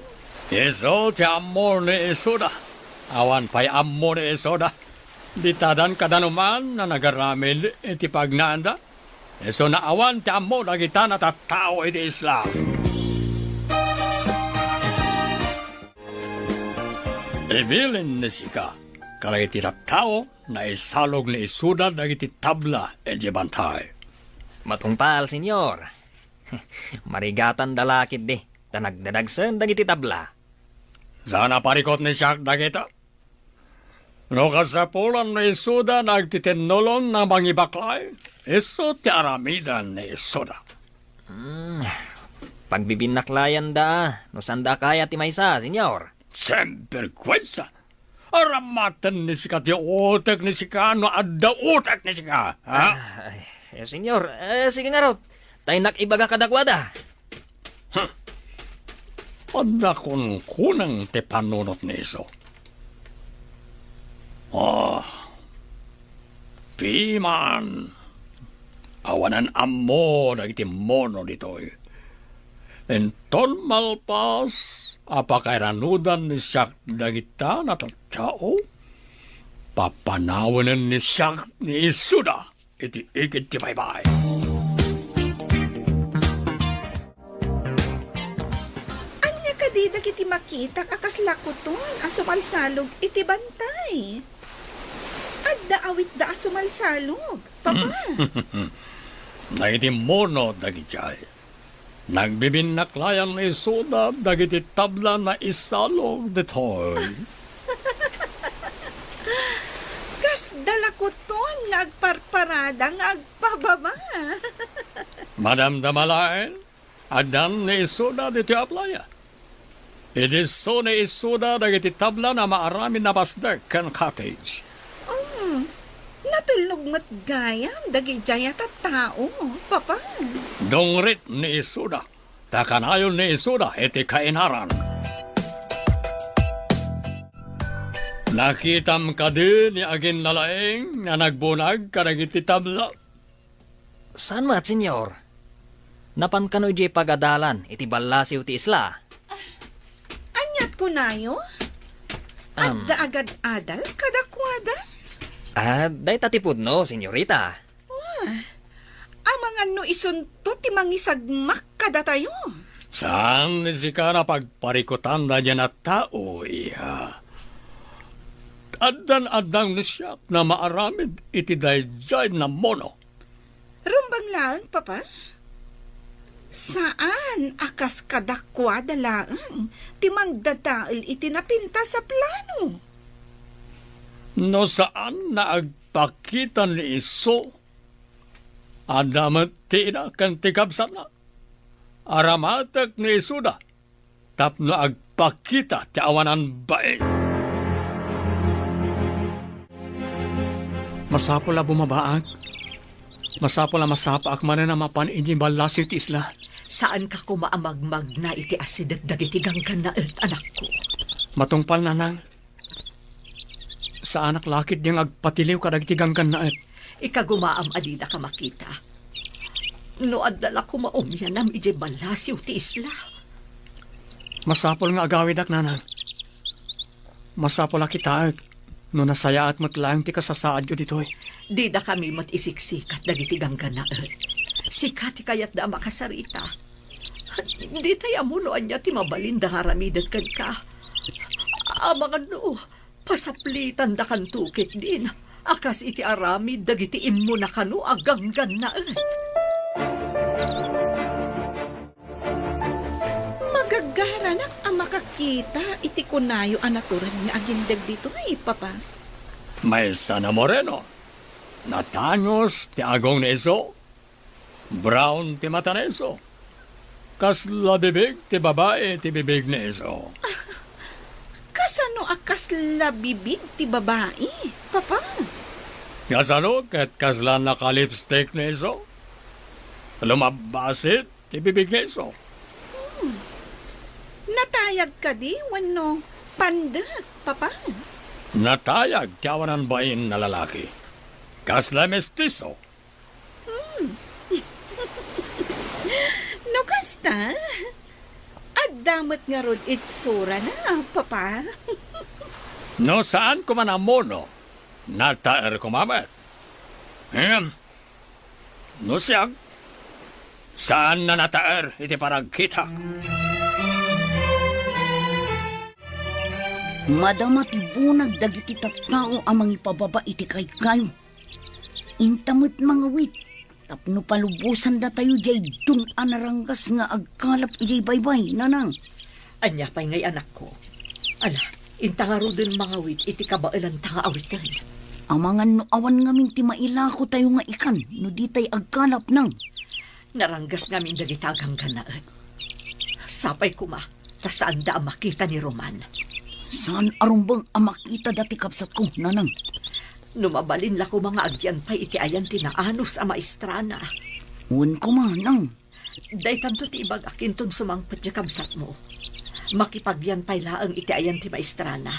Isu ti ammo ni Isuda. Awan pay ammo ni Isuda. Ditadan kadanuman a nagaramid iti pagnaanda. Isuna awan ti ammo dagita a tattao iti isla. Ibilin ni sika, kadagiti tattao, naisalog ni Isuda dagiti tabla iti bantay. Matungpal, Senyor. Marigatanda la ketdi, ta nagdadagsen dagiti tabla. Saan a parikut ni siak dagita. No kasapulan ni Isuda nga agtitinnulon a mangibaklay, isu ti aramiden ni Isuda. Hmm, pagbibinnaklayan da, no saan da kaya ti maysa, Senyor. Sinberguensa! Aramaten ni sika ti utek ni sika no adda utek ni sika, ha? Ah, ay, eh, Senyor, eh, sige ngarud. Ta innak ibaga kadakuada. Huh. Adda kunkuneng ti panunot ni isu. Ah, piman. Awanan ammo dagiti mono ditoy. Inton malpas a pakairanudan ni siak dagita a tattao, papanawenen ni siak ni Isuda iti igid ti baybay. Ania kadi dagiti makitak a kasla kuton a sumalsalog iti bantay? Adda awitda a sumalsalog, Papa. Dagiti mono dagidiay. Nagbibinnaklayan ni Isuda dagiti tabla a naisalog ditoy. Kasda la kuton nga agparparada nga agpababa. Madamdama laeng, addan ni Isuda ditoy a playa. Idi isu ni Isuda dagiti tabla a maaramid a pasdek ken cottage. Um, natulnog met gayam dagidiay a tattao, Papa. Dungrit ni Isuda, ta kanayon ni Isuda iti kainaran. Nakitam kadi ni aginnalaing a nagbunag kadagiti tabla? Saan met, Senyor? Napan kano idiay pagadalan iti ballasiw ti isla? Aniat kunayo? Am. Adda agad-adal kadakuada? Ah, dayta ti pudno, senyorita. Ah, amangan no isunto ti mangisagmak kadatayo. Saan ni sika a pagparikutan daydiay a tao, iha. Addan-addang ni siak a maaramid iti daydiay a mono. Rumbeng laeng, Papa. Saan a kas kadakuada laeng ti mangdadael iti napintas a plano. No saan a agpakita ni isu, adda met ti ina ken ti kabsatna. Aramatek ni isuda tapno agpakita ti awanan bain. Masapul a bumabaak. Masapul a masapaak manen a mapan idiay ballasiw ti isla. Saanka koma a magmagna iti asideg dagiti ganggannaet, anakko. Matungpal, nanang. Saanak la ketdi nga agpatiliw kadagiti ganggannaet. Ikagumaam a dinaka makita. No adda la koma umianam idiay ballasiw ti isla. Masapul nga agawidak, nanang. Masapul a kitaek no nasayaat met laeng ti kasasaadyo ditoy. Didakami met isiksikat dagiti ganggannaet. Sika ti kayatda a makasarita. Ditay ammo no ania ti mabalinda nga aramiden kenka. Amangan no, pasaplitandakanto ketdin a kas iti aramid dagiti immuna kano a ganggannaet. Magagaranak a makakita iti kunayo a natured nga agindeg ditoy, Papa. Maysa a moreno. Natangos ti agong ni iso. Brown ti mata ni iso. Kasla bibig ti babai ti bibig ni iso. Kasano a kasla bibig ti babai, Papa? Kasano ket kasla naka-lipstick ni iso? Lumabbasit ti bibig ni iso. Hmm. Natayag kadi wenno pandek, Papa? Natayag ti awanan bain a lalaki. Kasla mestiso. Hmm. No kasta, adda met ngarud itsurana, Papa. No saan koma a ammo, nataer koma met. Ngem, no siak, saan a nataer iti panagkitak. Madama ti bunag dagiti tattao a mangipababa iti kaykayo. Inta met mangawit tapno palubosandatayo diay dun a naranggas nga agkalap idiay baybay, nanang. Ania pay ngay, anakko? Ala, inta ngaruden mangawit iti kabaelanta nga awiten. Amangan no awan ngamin ti mailakotayo nga ikan no ditay agkalap, nang. Naranggas ngamin dagita a ganggannaet. Sapay koma, ta saanda a makita ni Roman. Saan a rumbeng a makitada ti kabsatko, nanang. No mabalin la koma nga agyan pay iti ayan ti naanus a maestrana. Wen koma, nang. Daytanto ti ibagak inton sumangpet ti kabsatmo. Makipagyan pay laeng iti ayan ti maestrana.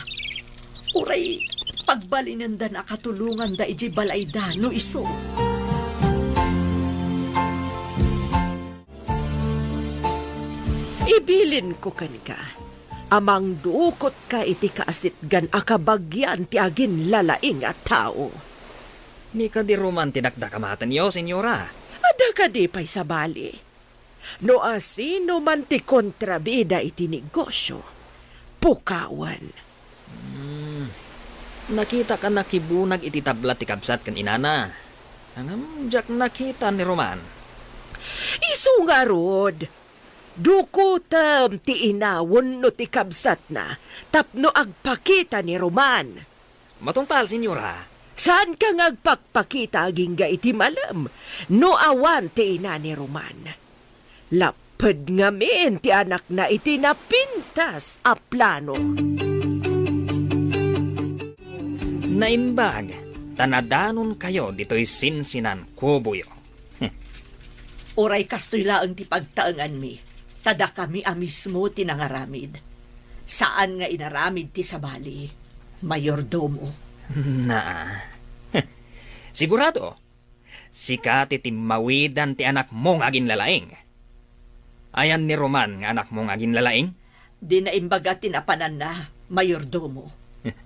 Uray pagbalinenda a katulonganda idiay balayda no isu. Ibilinko kenka a mangdukotka iti kaasitgan a kabagian ti aginlalaing a tao. Ni kadi Roman ti dakdakamatenyo, Senyora? Adda kadi pay sabali? No asino man ti kontrabida iti negosio, pukawen. Hmm. Nakitak a nakibunag iti tabla ti kabsat ken inana. Ngem diak nakita ni Roman. Isu ngarud, dukotem ti ina wenno ti kabsatna tapno agpakita ni Roman. Matungpal, Senyora. Saanka nga agpakpakita agingga iti malem no awan ti ina ni Roman. Lapped ngamin ti anakna iti napintas a plano. Naimbag, ta nadanonkayo ditoy sinsinan kuboyo. Uray kastoy laeng ti pagtaenganmi, ta dakami a mismo ti nangaramid. Saan nga inaramid ti sabali, mayordomo. Naa. Sigurado, sika ti timmawidan ti anakmo nga aginlalaing. Ayan ni Roman nga anakmo nga aginlalaing? Di naimbaga ti napananna, mayordomo.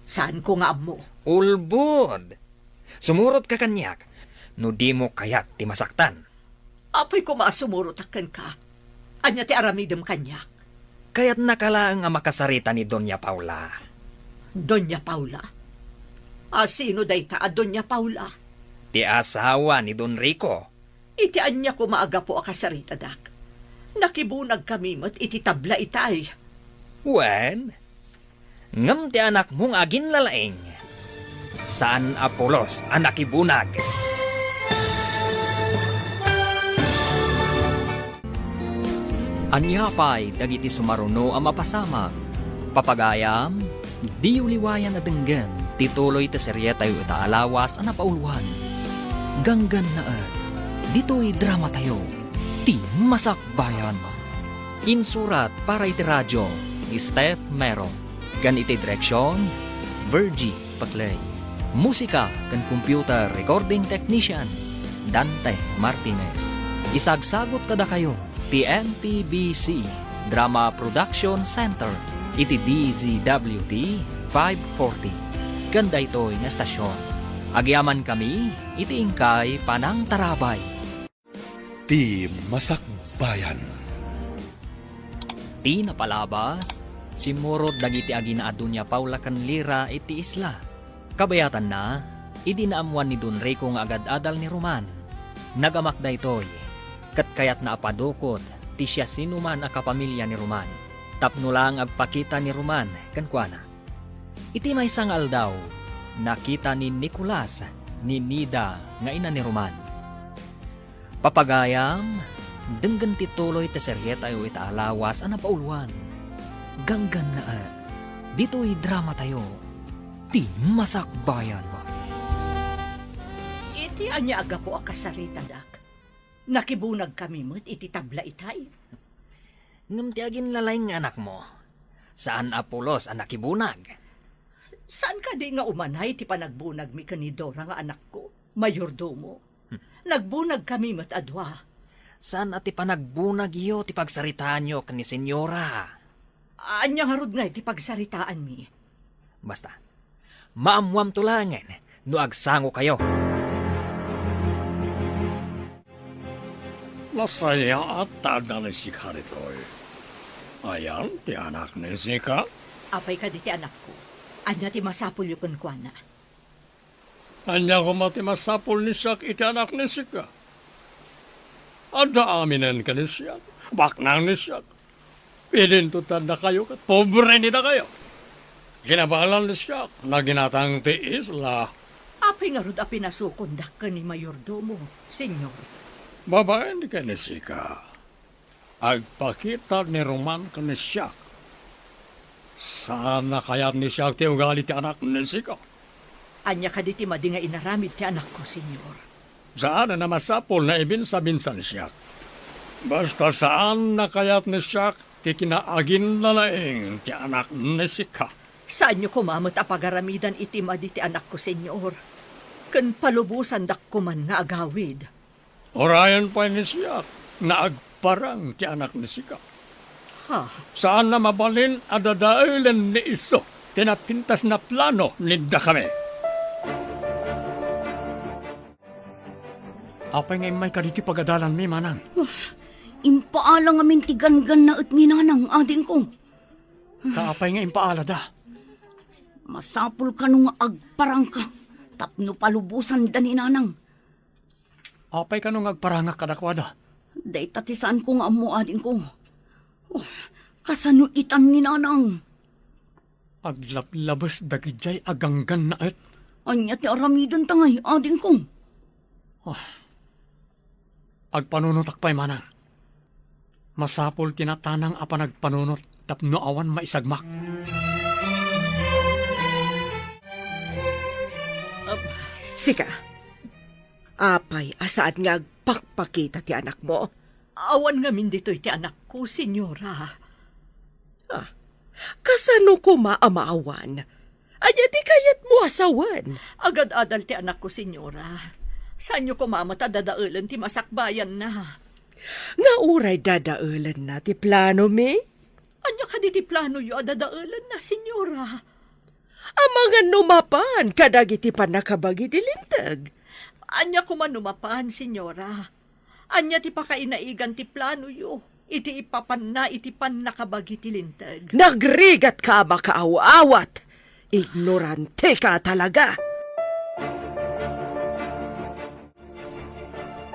Saanko nga ammo. Ulbod! Sumurotka kaniak no dimo kayat ti masaktan. Apay koma a sumurotak kenka? Ania ti aramidem kaniak? Kayatnaka laeng a makasarita ni Doña Paula. Doña Paula? A sino dayta a Doña Paula? Ti asawa ni Don Rico. Iti ania koma a gapu a kasaritadak? Nakibunagkami met iti tabla itay. Wen, ngem ti anakmo nga aginlalaing, saan a pulos a nakibunag. Ania pay dagiti sumaruno a mapasamak? Papagayam, diyo liwayan a denggen ti tuloy ti serietayo ita a lawas a napauluan. Ganggannaet, ditoy dramatayo, Ti Masakbayan. Insurat para iti radio ni Steph Mero, ken iti direksion, Virgie Paclay. Musika ken computer recording technician, Dante Martinez. Isagsagut kadakayo ti N P B C Drama Production Center iti D Z W T five forty ken daytoy nga estasion. Agyamankami iti inkay panangtarabay. Ti masakbayan. Ti napalabas, simmurot dagiti agina a Doña Paula ken Lira iti isla. Kabayatanna, idi naammuan ni Don Rico nga agad-adal ni Roman, nagamak daytoy, ket kayatna a padukod ti siasinoman a kapamilya ni Roman, tapno laeng agpakita ni Roman kenkuana. Iti maysa nga aldaw, nakita ni Nicolas ni Nida nga ina ni Roman. Papagayam, denggen ti tuloy ti serietayo ita a lawas a napauluan. Ganggannaet, ditoy dramatayo, ti masakbayan. Iti ania a gapu a kasaritadak? Nakibunagkami met iti tabla itay. Ngem ti aginlalaing nga anakmo, saan a pulos a nakibunag. Saan kadi nga umanay ti panagbunagmi ken ni Dora nga anakko, mayordomo? Nagbunagkami met a dua. Saan a ti panagbunagyo ti pagsaritaanyo ken ni Senyora? Ania ngarud ngay ti pagsaritaanmi? Basta, maammuamto laengen no agsangokayo. Nasayaat ta adda ni Sika ditoy. Ayan ti anak ni Sika? Apay kadi ti anakko? Ania ti masapulyo kenkuana? Ania koma ti masapul ni Siak iti anak ni Sika? Adda aminen ken ni Siak, baknang ni Siak. Idinto ti addakayo ket pobre ni dakayo. Kinabalan ni Siak, naginatang ti isla. Apay ngarud a pinasukondak ken ni mayordomo, Señor? Babaen ken ni Sika. Agpakita ni Roman ken ni Siak. Saan a kayat ni Siak ti ugali ti anak ni Sika. Ania kadi ti madi nga inaramid ti anakko, Señor? Saan a masapul nga ibinsa-binsa ni Siak. Basta saan a kayat ni Siak ti kinaaginlalaing ti anak ni Sika. Saanyo koma met a pagaramidan iti madi ti anakko, Señor. Ken palubosandak koman nga agawid. Uray pay ni Siak nga agparang ti anak ni Sika. Ha? Saan a mabalin a dadaelen ni isu ti napintas a plano ni dakami. Apay nga immay kaditoy pagadalanmi, manang? Wah, impaala ngamin ti ganggannaet ni nanang, adingko. Ta apay nga impaalada? Masapul kano nga agparangka tapno palubosanda ni nanang. Apay kano nga agparangak kadakuada? Dayta ti saanko nga ammo, adingko. Oh, kasano itan ni nanang? Aglablabes dagidiay a ganggannaet. Ania ti aramidenta ngay, adingko? Ah, agpanunotak pay, manang. Masapul ti natanang a panagpanunot tapno awan maisagmak. Sika, apay a saan nga agpakpakita ti anakmo? Awan ngamin ditoy ti anakko, Señora. Ah, kasano koma a maawan? Ania ti kayatmo a sawen? Agad-adal ti anakko, Señora. Saanyo koma met a dadaelen ti masakbayanna. Nga uray dadaelenna ti planomi? Ania kadi ti planoyo a dadaelenna, Señora? Amangan no mapan kadagiti pannakabagi ti Linteg. Ania koma no mapan, Señora? Ania ti pakainaigan ti planoyo iti ipapanna iti pannakabagi ti Linteg? Nagrigatka a makaaw-awat! Ignorantika talaga!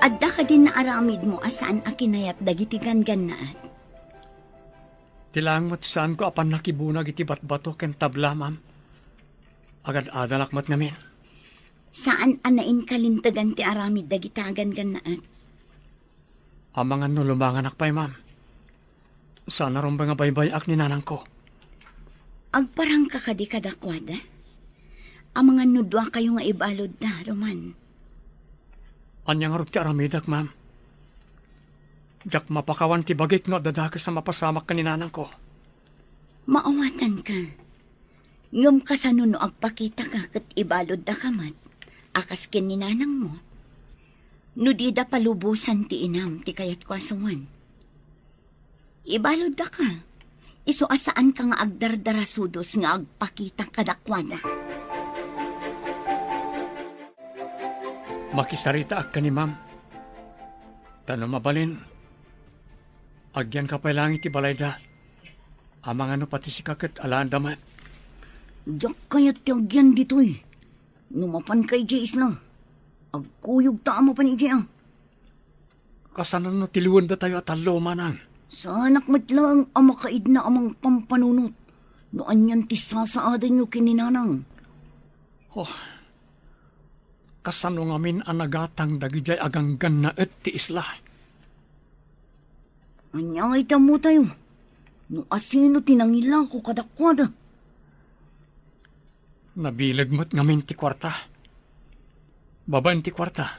Adda kadin naaramidmo a saan a kinayat dagiti ganggannaet? Ti laeng met saanko a pannakibunag iti batbato ken tabla, ma'am. Agad-adalak met ngamin. Saan a nainkalintegan ti aramid dagita a ganggannaet? Amangan no lumanganak pay, ma'am. Saan a rumbeng a baybay-ak ni nanangko. Agparangka kadi kadakuada? Amangan no duakayo nga ibaludda, Roman. Ania ngarud ti aramidek, ma'am? Diak mapakawan ti bagik no adda dakes a mapasamak ken ni nanangko. Maawatanka. Ngem kasano no agpakitaka ket ibaluddaka met a kas ken ni nanangmo? No dida palubosan ti inam ti kayatko a sawen, ibaluddaka, isu a saanka nga agdardarasudos nga agpakita kadakuada. Makisaritaak ken ni Ma'am. Ta no mabalin, agyanka pay laeng iti balayda. Amangan no pati sika ket alaenda met. Diak kayat ti agyan ditoy. No mapanka idiay isla, agkuyogta a mapan idiay, a. Kasano no tiliwendatayo a tallo, manang? Saanak met laeng a makaidna a mangpampanunot no anian ti sasaadenyo ken ni nanang. Oh, kasano ngamin a nagatang dagidiay a ganggannaet ti isla? Ania nga iti ammotayo no asino ti nangilako kadakuada? Nabileg met ngamin ti kuarta. Babaen ti kuarta,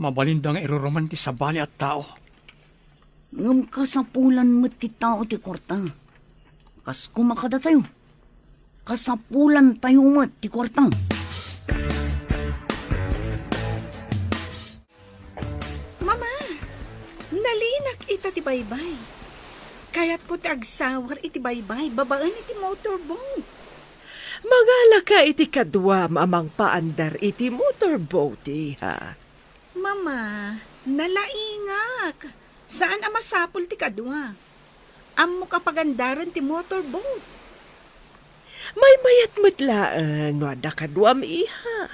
mabalinda nga iruruman ti sabali a tao. Ngem kasapulan met ti tao ti kuarta. Kas koma kadatayo, kasapulantayo met ti kuarta. Mama, nalinak ita ti baybay. Kayatko ti agsawar iti baybay babaen iti motorboat. Mangalaka iti kaduam a mangpaandar iti motorboat, iha. Mama, nalaingak. Saan a masapul ti kadua. Ammok a pagandaren ti motorboat. Maymayat met laeng no adda kaduam, iha.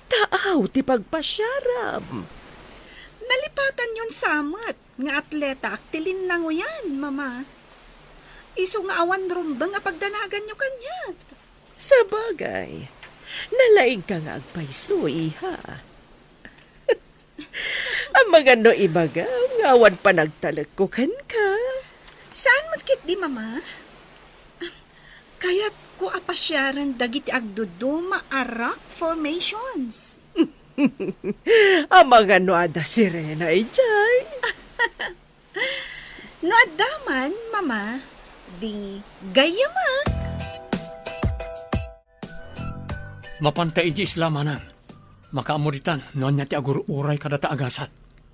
Taaw ti pagpasiaram. Nalipatanyon sa met nga atletaak ti linnangoyan, Mama. Isu nga awan rumbeng a pagdanaganyo kaniak. Sabagay, nalaingka nga agpayso, iha. Amangan no ibagam nga awan panagtalekko kenka. Saan met ketdi, Mama? Kayatko a pasiaren dagiti agduduma a rock formations. Amangan no adda sirena idiay. No adda man, Mama, di gayyamak. Mapanta idiay isla, manang. Makaammo ditan no ania ti agur-uray kadata a gasat.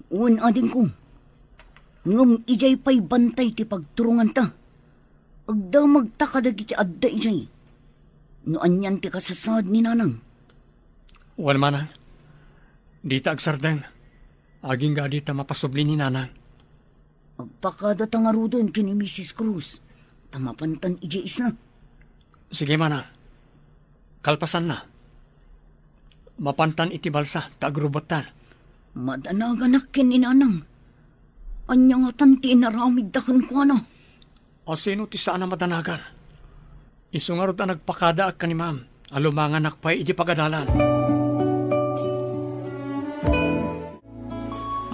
Wen, adingko. Ngem idiay pay bantay ti pagturonganta. Agdamagta kadagiti adda idiay. No anian ti kasasaad ni nanang. Wen, manang. Dita agsardeng. Agingga dita mapasubli ni nanang. Agpakadata ngaruden ken ni Misis Cruz, ta mapantan idiay isla. Sige, manang. Kalpasanna, mapantan iti balsa ta agrubettan. Madanaganak ken ni nanang. Ania ngatan ti inaramidda kenkuana? Asino ti saan a madanagan? Isu ngarud a nagpakadaak ken ni Ma'am a lumanganak pay iti pagadalan.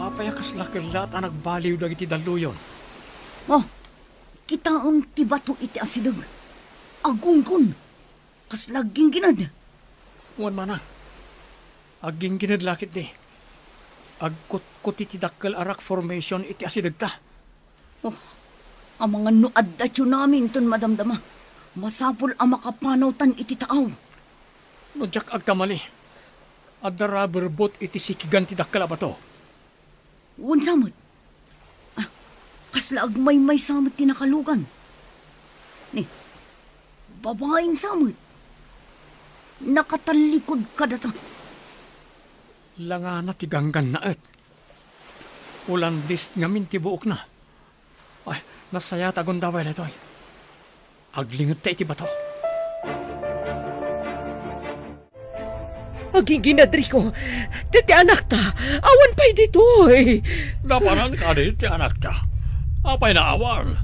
Apay a kasla kellat a nagbaliw dagiti dalluyon? Oh, kitaem ti bato iti asideg. Agunggon. Kasla agginggined. Wen, manang. Agginggined la ketdi. Agkutkuti ti dakkel a rock formation iti asidegta. Oh, amangan no adda tsunami inton madamdama. Masapul a makapanawtan iti taaw. No diak agkamali, adda rubber boat iti sikigan ti dakkel a bato. Wen sa met. Ah, kasla agmaymaysa met ti nakalugan. Ni, babain sa met. Nakatallikod kadata. Langana ti ganggannaet. Ulandis ngamin ti buokna. Ay, nasayaat a gundaway daytoy. Aglingedta iti bato. Agingined, Rico. Ti, ti anakta, awan pay ditoy. Napanan kadi ti anakta? Apay naawan?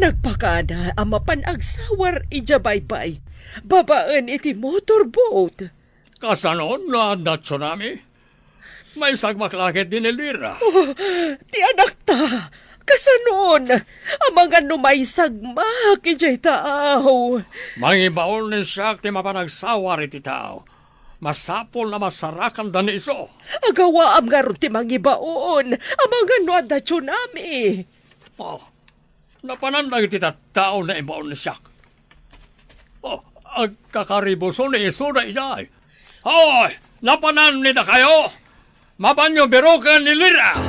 Nagpakada a mapan agsawar idiay baybay, babaen iti motorboat. Kasano no adda tsunami? Maisagmak la ketdi ni Elvira. Oh, ti anakta, kasanon? Amangan no maisagmak idiay taaw. Mangibaon ni siak ti mapan agsawar iti taaw. Masapul a masarakanda ni isu. Agawaam ngarud ti mangibaon. Amangan no adda tsunami. Oh, napanan dagiti tattao naibaon ni siak. Oh, agkakaribuso ni isu daydiay. Hoy, napanan ni dakayo? Mapanyo biroken ni Lira!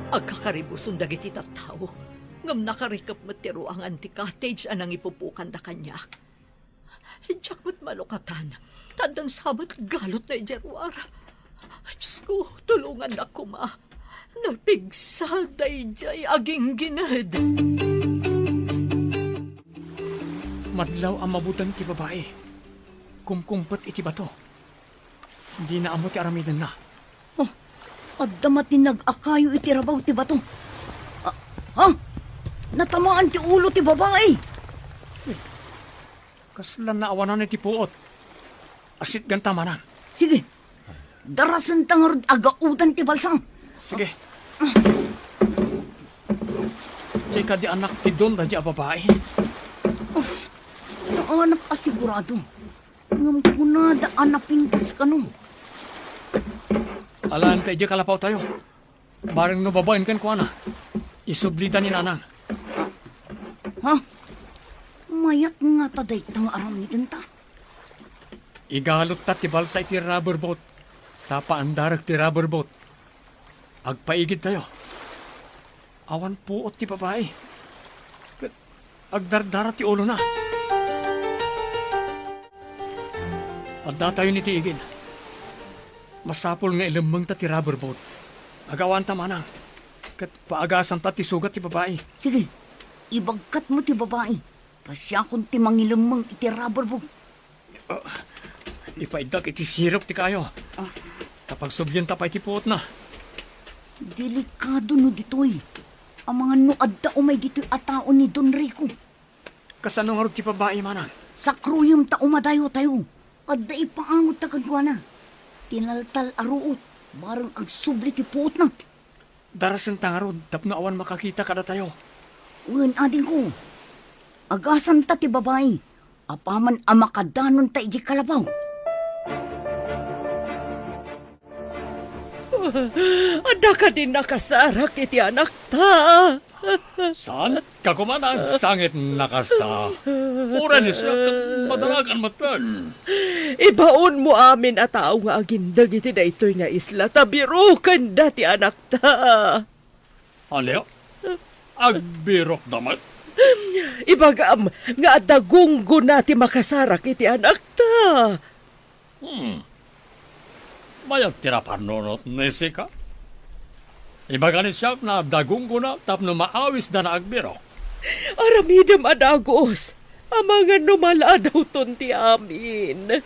Agkakaribuson dagiti tattao, ngem nakarikep met ti ruangan ti cottage a nangipupukanda kaniak. Diak met malukatan, ta addan sa met galotna idiay ruar. Diosko, tulongannak koma. Napigsa daydiay aginggined. Madlaw a mabuteng ti babai, kumkumpet iti bato. Dina ammo ti aramidenna. Oh, adda matinag a kayo iti rabaw ti bato. Ah, ah! Natamaan ti ulo ti babai. Kasla naawanan iti puot. Asitganta manen. Sige. Darasenta ngarud a gaudan ti balsa. Sige. Diay kadi anak ti don daydiay a babai. Oh, saanak a sigurado. Ngem kunada a napintas kano. Alaanta idiay kalapaw tayo. Bareng no babaen kenkuana, isublita ni nanang. Ha? Mayat ngata dayta nga aramidenta? Igalotta ti balsa iti rubber boat. Ta paandarek ti rubber boat. Agpaigidtayo. Awan puot ti babai. Ket agdardara ti ulona. Addatayon iti igid. Masapul nga ilemmengta ti rubber boat. Agawanta manen. Ket paagasanta ti sugat ti babai. Sige, ibagkatmo ti babai. Ta siakon ti mangilemmeng iti rubber boat. Ah, ipaiddak iti sirok ti kayo. Ah. Ta pagsublienta pay ti puotna. Delikado no ditoy. Amangan no adda umay ditoy a tao ni Don Rico. Kasano ngarud ti babai, manang? Sakruyem ta umadayo tayo. Adda ipaangotta kenkuana. Tinaltal a ruot, bareng agsubli ti puotna. Darasenta ngarud tapno awan makakita kadatayo. Wen, adingko. Agasanta ti babai. Apaman a makadanonta idiay kalapaw. Adda kadi nakasarak iti anakta? Saan ka koma nga agsangit a kasta? Uray ni siak, madaragan metten. Ibaonmo amin a tao nga agindeg iti daytoy nga isla ta birokenda ti anakta. Ania? Agbirokda met? Ibagam nga adda gunggona ti makasarak iti anakta. Hmm. Mayat ti napanunot ni Sika. Ibaga ni siak nga adda gunggona tapno maawisda nga agbirok. Aramidem a dagus, amangan no maladawton ti amin.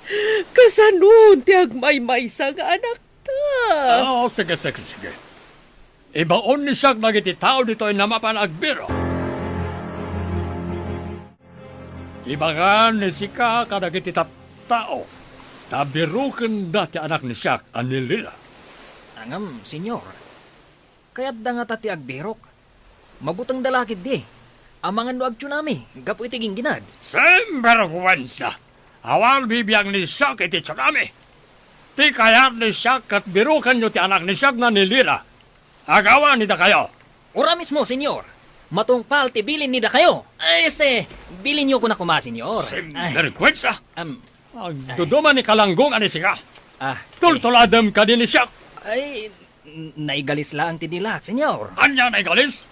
Kasanon ti agmaymaysa nga anakta? Ah, sige, sige, sige. Ibaon ni siak dagiti tao ditoy nga mapan agbirok. Ibaga ni Sika kadagiti tattao, ta birokenda ti anak ni siak a ni Lila. Ngem, Señor, kayatda ngata ti agbirok? Mabutengda la ketdi, amangan no agtsunami gapu iti gingginad. Sinberguensa! Awan bibiang ni siak iti tsunami. Ti kayat ni siak ket birokenyo ti anak ni siak nga ni Lila. Agawan ni dakayo. Ura mismo, Señor. Matungpal ti bilin ni dakayo. Ay, este, bilinyo koma, Señor. Sinberguensa! Ay, em, Agduduma ni Kalanggong a ni Sika. Ah, tultuladem kadi ni siak. Ay, n-, naigalis laeng ti dilak, Señor. Ania naigalis?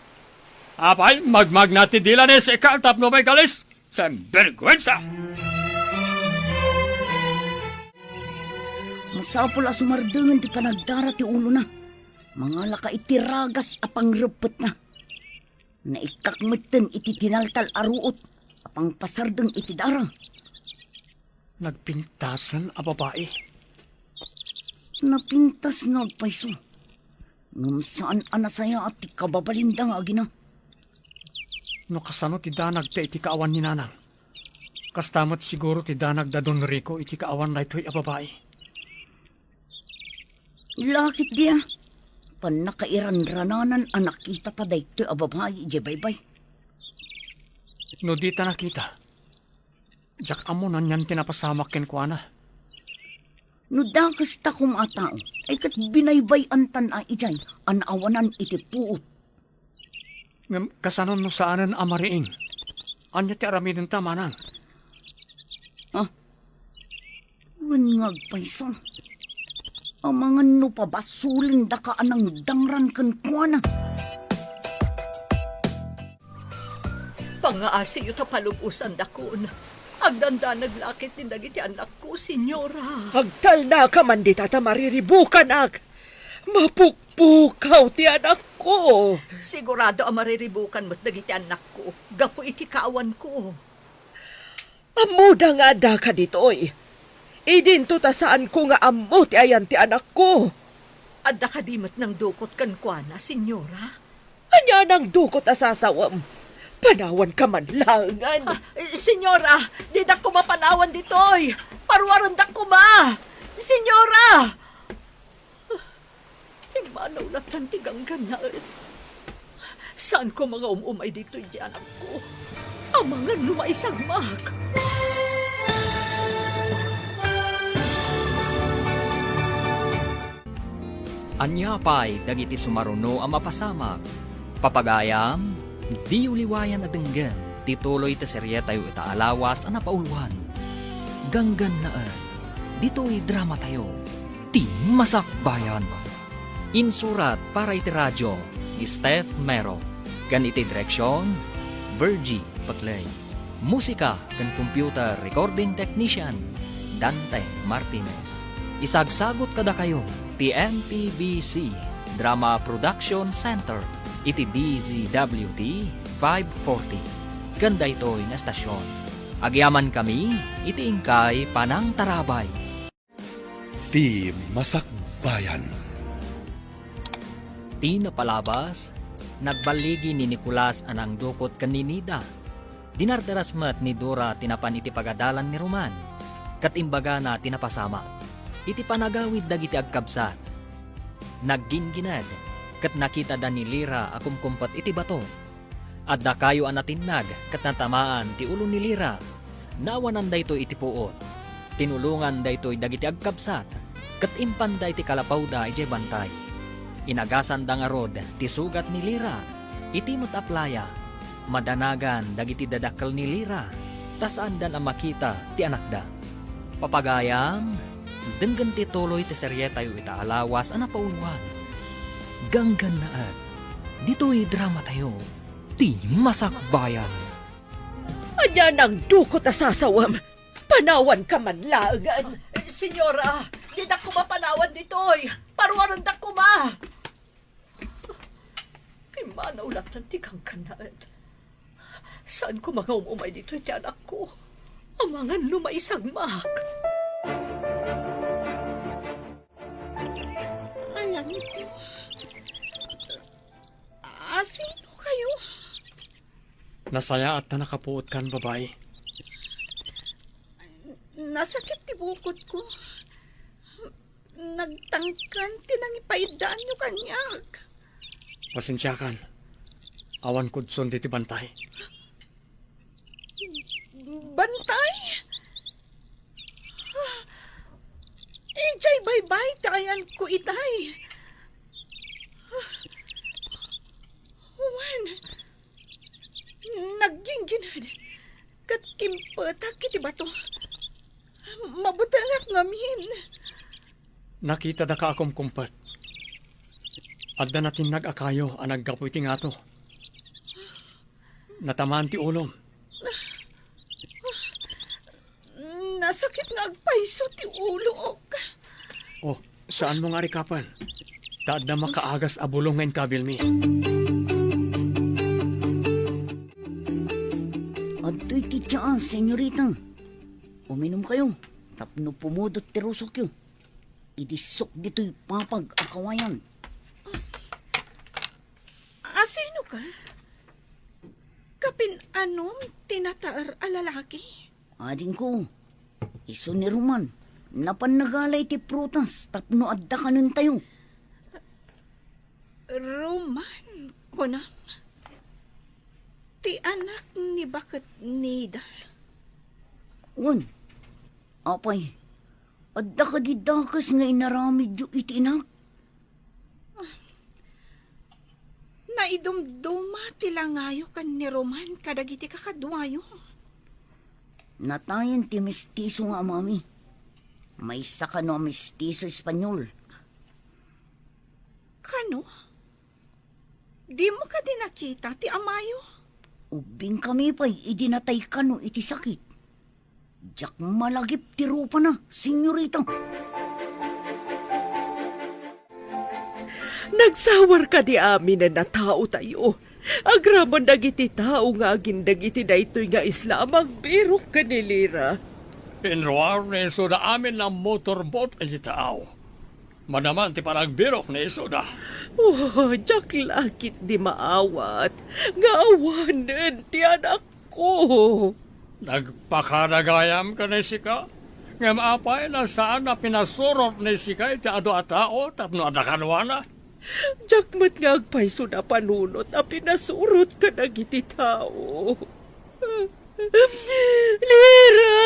Apay, magmagna ti dila ni Sika tapno maigalis? Sinberguensa! Masapul a sumardengen ti panagdara ti ulona. Mangalaka iti ragas a pangreppetna. Naikkak metten iti tinaltal a ruot a pangpasardeng iti dara. Nagpintasen a babai. Napintas nga agpayso. Ngem saan a nasayaat ti kababalinda nga agina. No kasano ti danagda iti kaawan ni Nanang, kasta met siguro ti danagda Don Rico iti kaawan daytoy a babai. Lakit dia, pannakairanrananan a nakitata daytoy a babai idiay baybay. No dita nakita, diak ammo no anian ti napasamak kenkuana. No dakes ta koma a tao, ay ket binaybay-antan a idiay a naawanan iti puot. Ngem kasano no saanen a mariing? Ania ti aramidenta, manang? Ah, Wen nga agpayso. Amangan no pabasolendaka a nangdangran kenkuana. Pangaasiyo ta palub-osandakon. Agdandanag la ketdin dagiti annakko, Senyora. Agtalnaka man dita ta mariribukanak. Mapukpukaw ti anakko. Sigurado a mariribukan met dagiti annakko gapu iti kaawanko. Ammoda nga addaka ditoy. Idinto ta saanko nga ammo ti ayan ti anakko. Adda kadi met nangdukot kenkuana, Senyora? Ania nangdukot a sasawem? Panawanka man laengen. Ah, eh, Senyora, didak koma panawan ditoy. Paruarendak koma. Senyora! Immanaw lattan ti ganggannaet. Saanko nga um-umay ditoy ti anakko. Amangan no maisagmak. Ania pay dagiti sumaruno a mapasamak? Papagayam, diyo liwayan a denggen ti tuloy ti serietayo ita a lawas a napauluan. Ganggannaet, ditoy dramatayo, Ti Masakbayan. Insurat para iti radio ni Steph Mero, ken iti direksion, Virgie Paclay. Musika ken computer recording technician, Dante Martinez. Isagsagut kadakayo ti M P B C Drama Production Center iti D Z W T five forty ken daytoy nga estasion. Agyamankami iti inkay panangtarabay. Ti Masakbayan. Ti napalabas, nagballigi ni Nicolas a nangdukot ken ni Nida. Dinardaras met ni Dora ti napan iti pagadalan ni Roman, ket imbagana ti napasamak. Iti panagawid dagiti agkabsat, nagginggined, ket nakitada ni Lira a kumkumpet iti bato. Adda kayo a natinnag ket natamaan ti ulo ni Lira. Naawanan daytoy iti puot. Tinulongan daytoy dagiti agkabsat, ket impanda iti kalapawda idiay bantay. Inagasanda ngarud ti sugat ni Lira. Iti met a playa, madanagan dagiti dadakkel ni Lira, ta saandan a makita ti anakda. Papagayam, denggen ti tuloy ti serietayo ita a lawas a napauluan. Ganggannaet, ditoy dramatayo. Ti Masakbayan. Ania nangdukot a sasawem? Panawanka man laengen. Senyora, didak koma panawan ditoy. Paruarendak koma. Pimmanaw lattan ti ganggannaet. Saanko nga um-umay ditoy ti anakko. Amangan no maisagmak. Ayanko. Asino kayo? Nasayaat ta nakapuotkan, babai. Nasakit ti bukod ko. Nagtangken ti nangipaiddaanyo kaniak. Pasensiakan. Awan kudson diti bantay. Bantay? Idiay baybay ti ayanko itay. Wen, nagginggined ket kimpetak iti bato. Mabutengak ngamin. Nakitada ka a kumkumpet. Adda natinnag a kayo a naggapu iti ngato. Natamaan ti ulom. Nasakit nga agpayso ti ulok. Oh, saanmo nga arikapen. Ta adda makaagas a bulong nga inkabilmi. Adtoy ti tsaa, senyorita. Uminumkayo tapno pumudot ti rusokyo. Idissok ditoy papag a kawayan. Asino ka? Kapin-anom ti nataer a lalaki? Adingko, isu ni Roman, napan nagala iti prutas tapno adda kanentayo. Roman, kunam? Ti anak ni baket Nida? Wen, apay, adda kadi dakes nga inaramidyo iti inak? Naidumduma ti langayo ken ni Roman kadagiti kakaduayo. Natayen ti mestiso nga amami. Maysa kano a mestizo Espanyol. Kano? Dimo kadi nakita ti amayo? Ubbingkami pay idi natay kano iti sakit. Diak malagip ti rupana, senyorita. Nagsawar kadi aminen a taotayo, agraman dagiti tao nga agindeg iti daytoy nga isla a magbirok ken ni Lira. Pinruar ni Isoda amin a motorboat iti taaw. Manaman ti panagbirok ni Isoda. Oh, diak la ketdi maawat nga awanen ti anakko. Nagpakadagayam ken ni sika, ngem apay no saan a pinasurot ni sika iti adu a tao tapno adda kaduana? Diak met nga agpayso a panunot a pinasurot kadagiti tao. Lira!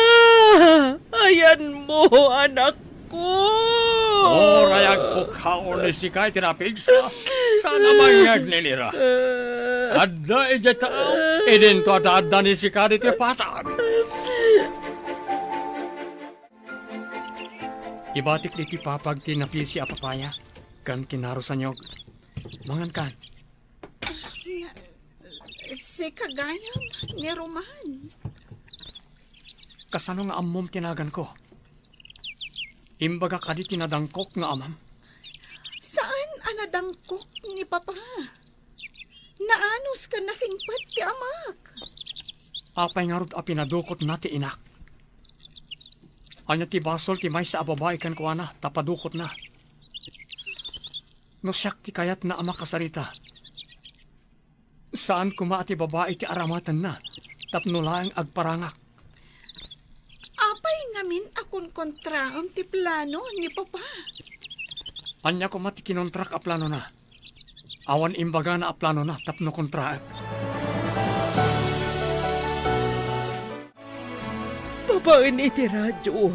Ayanmo, anakko! Uray agpukkaw ni sika iti napigsa, saan a mangngeg ni Lira. Adda idiay taaw, idinto adda ni sika ditoy patag. Ibatik ditoy papag ti napisi a papaya, ken kinarusanyog. Mangankan. Sika gayam ni Roman. Kasano nga ammom ti naganko? Imbaga kadi ti nadangkok nga amam? Saan a nadangkok ni Papa. Naanus ken nasingpet ti amak. Apay ngarud a pinadukotna ti inak? Ania ti basol ti maysa a babai kenkuana ta padukotna? No siak ti kayatna a makasarita, saan koma a ti babai ti aramatenna tapno laeng agparangak. Apay ngamin a konkontraem ti plano ni Papa? Ania koma ti kinontrak a planona? Awan imbagana a planona tapno kontraek. Babaen iti radio,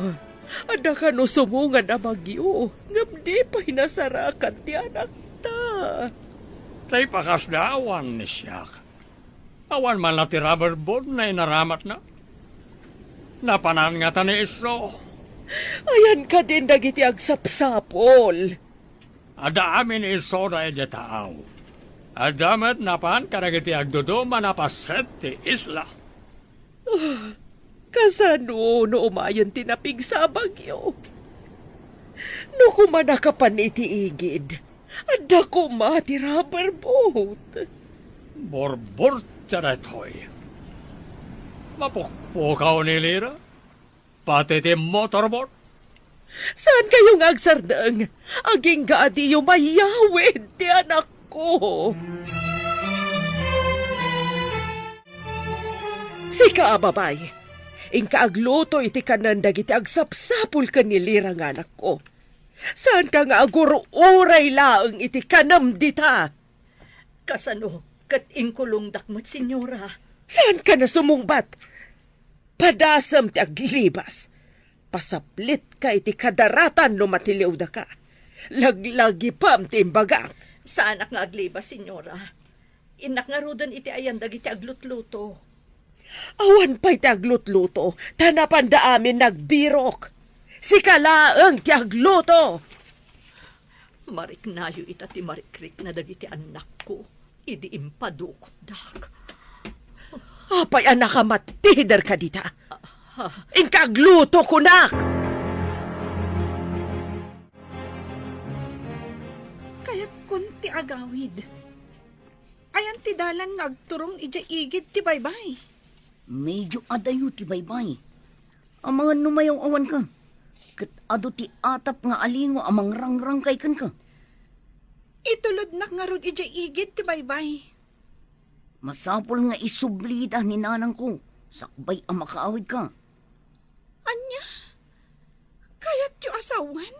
adda kano sumungan a bagyo, ngem di pay nasarakan ti anakta. Tay pakasdaawan ni siak. Awan man la ti rubber boat nga inaramatna. Napanan ngata ni Iso. Ayan kadin dagiti agsapsapol. Adda amin ni Isoda idiay taaw. Adda met napan kadagiti agduduma a napaset ti isla. Ah, kasano no umayen ti napigsa a bagyo? No koma nakapan iti igid, adda koma ti rubber boat. Burburtia daytoy. Mapukpukaw ni Lira. Pati ti motorboat. Saan kayo nga agsardeng? Agingga a diyo mayawid ti anakko. Sika a babay, inka agluto iti kanen dagiti agsapsapul ken ni Lira nga anakko. Saanka nga agur-uray laeng iti kanem dita. Kasano ket inkulongdak met, Senyora? Saanka a sumungbat? Padasem ti aglibas. Pasaplitka iti kadaratan no matiliwdaka. Laglagipem ti imbagak. Saanak nga aglibas, Senyora. Innak ngaruden iti ayan dagiti aglutluto. Awan pay ti aglutluto, ta napanda amin nagbirok. Sika laeng ti agluto. Mariknayo ita ti marikrikna dagiti annakko idi impadukotdak. Apay a nakamattiderka dita? Inka agluto, kunak! Kayatkon ti agawid. Ayan ti dalan nga agturong idiay igid ti baybay? Medyo adayo ti baybay. Amangan no mayaw-awanka, ket adu ti atap nga alingo a mangrangrangkay kenka. Itulodnak ngarud idiay igid ti baybay. Masapul nga isublida ni nanangko sakbay a makaawidka. Ania? Kayatyo a sawen?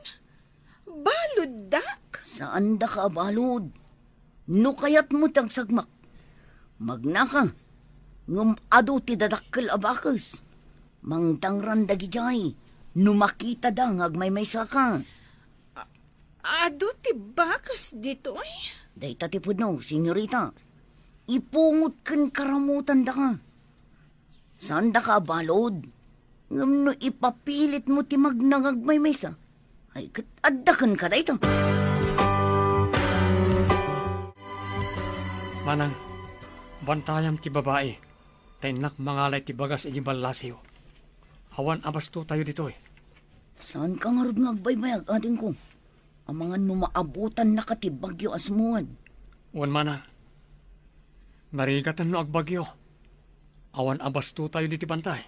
Baluddak? Saandaka a balud. No kayatmo ti agsagmak, magnaka, ngem adu ti dadakkel a bakes. Mangdangran dagidiay no makitada nga agmaymaysaka. A-, adu ti bakes ditoy? Dayta ti pudno, senyorita. Ipungot ken karamutandaka. Saandaka a balud. Ngem no ipapilitmo ti magnangag maymaysa, ay ket adda kenka dayta. Manang, bantayam ti babai, ta innak mangala iti bagas iti ballasiyo. Awan a bastotayo ditoy. Saanka ngarud nga agbaybayag, adingko? Amangan no maabutannaka ti bagyo a sumungad. Wen, manang. Narigaten no agbagyo. Awan a bastotayo diti bantay.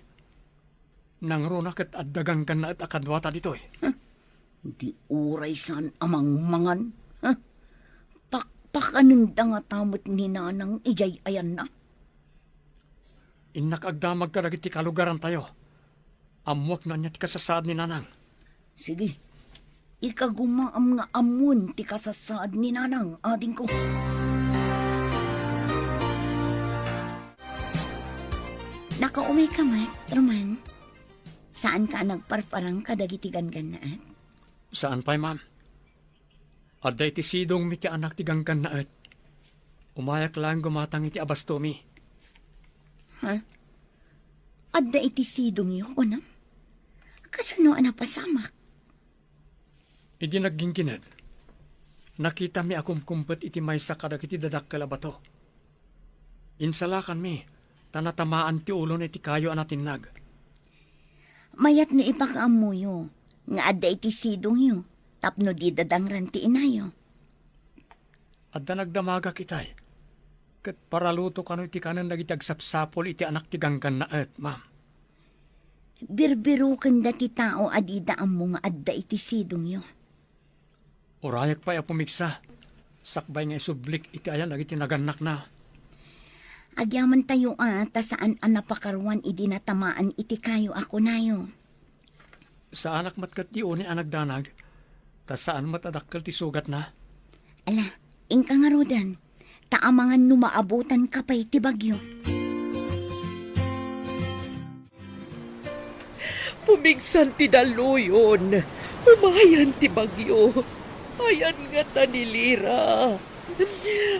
Nangruna ket adda ganggannaet a kaduata ditoy. Huh? Di uray saan a mangmangan? Huh? Pakpakanenda ngata met ni Nanang idiay ayanna? Innak agdamag kadagiti kalugarantayo. Ammoak no ania ti kasasaad ni Nanang. Sige. Ikagumaam nga ammon ti kasasaad ni Nanang, adingko. Nakaumayka met, Roman? Saanka a nagparparang kadagiti ganggannaet? Saan pay, ma'am. Adda iti sidongmi ti anak ti ganggannaet. Umayak laeng gumatang iti abastomi. Ha? Adda iti sidongyo, kunam? Kasano a napasamak? Idi nagginggined, nakitami a kumkumpet iti maysa kadagiti dadakkel a bato. Insalakanmi, ta natamaan ti ulona iti kayo a natinnag. Mayat no ipakaammoyo nga adda iti sidongyo tapno di dadangran ti inayo. Adda nagdamagak itay, ket paraluto kano iti kanen dagiti agsapsapul iti anak ti ganggannaet, ma'am. Birbirokenda ti tao a dida ammo nga adda iti sidongyo. Urayak pay a pumigsa, sakbay nga isublik iti ayan dagiti nagannakna. Agyamantayo a ta saan a napakaruan idi natamaan iti kayo a kunayo. Saanak met ket ti unay a nagdanag, ta saan met a dakkel ti sugatna. Ala, inka ngaruden, ta amangan no maabutanka pay ti bagyo. Pumigsan ti dalluyon. Umayan ti bagyo. Ayan ngata ni Lira.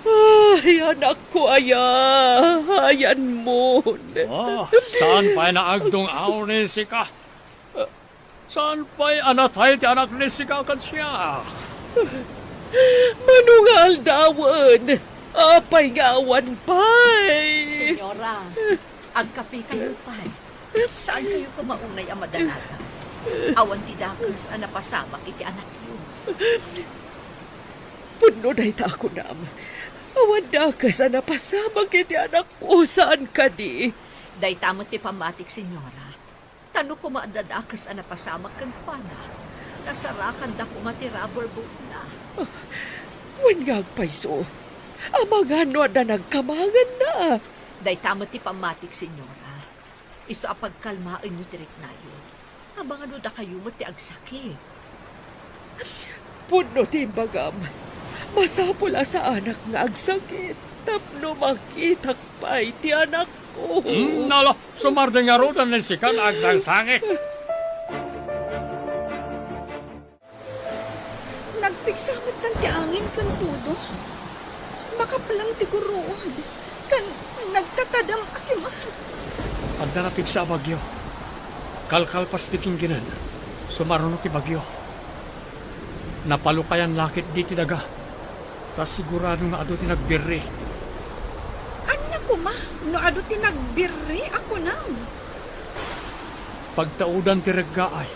Ay, anakko aya, ayanmon. Ah, saan pay naagdung-aw ni sika? Saan pay a natay ti anak ni sika ken siak? Mano nga aldawen? Apay nga awan pay? Senyora, agkapekayo pay. Saan kayo koma unay a madanagan? Awan ti dakes a napasamak iti anakyo. Pudno dayta a kunam. Awan dakes a napasamak iti anakko, saan kadi? Dayta met ti pammatik, Senyora. Ta no koma adda dakes a napasamak kenkuana, nasarakanda koma ti rubber boatna. Ah, wen nga agpayso. Amangan no adda nagkamanganna. Dayta met ti pammatik, Senyora. Isu a pagkalmaenyo ti riknayo. Amangan no dakayo met ti agsakit. Pudno ti imbagam. Masapul a saanak nga agsakit tapno makitak pay ti anakko. Hmm, nala, sumardeng ngaruden ni sika nga agsangsangit. Nagpigsa met ti angin ken todo. Makapleng ti guruod, ken nagtatadem a kimat. Adda napigsa a bagyo. Kalkalpas ti ginggined, sumaruno ti bagyo. Napalukayan la ketdi ti daga, ta sigurado nga adu ti nagbirri. Ania koma no adu ti nagbirri a kunam? Pagtaudan ti reggaay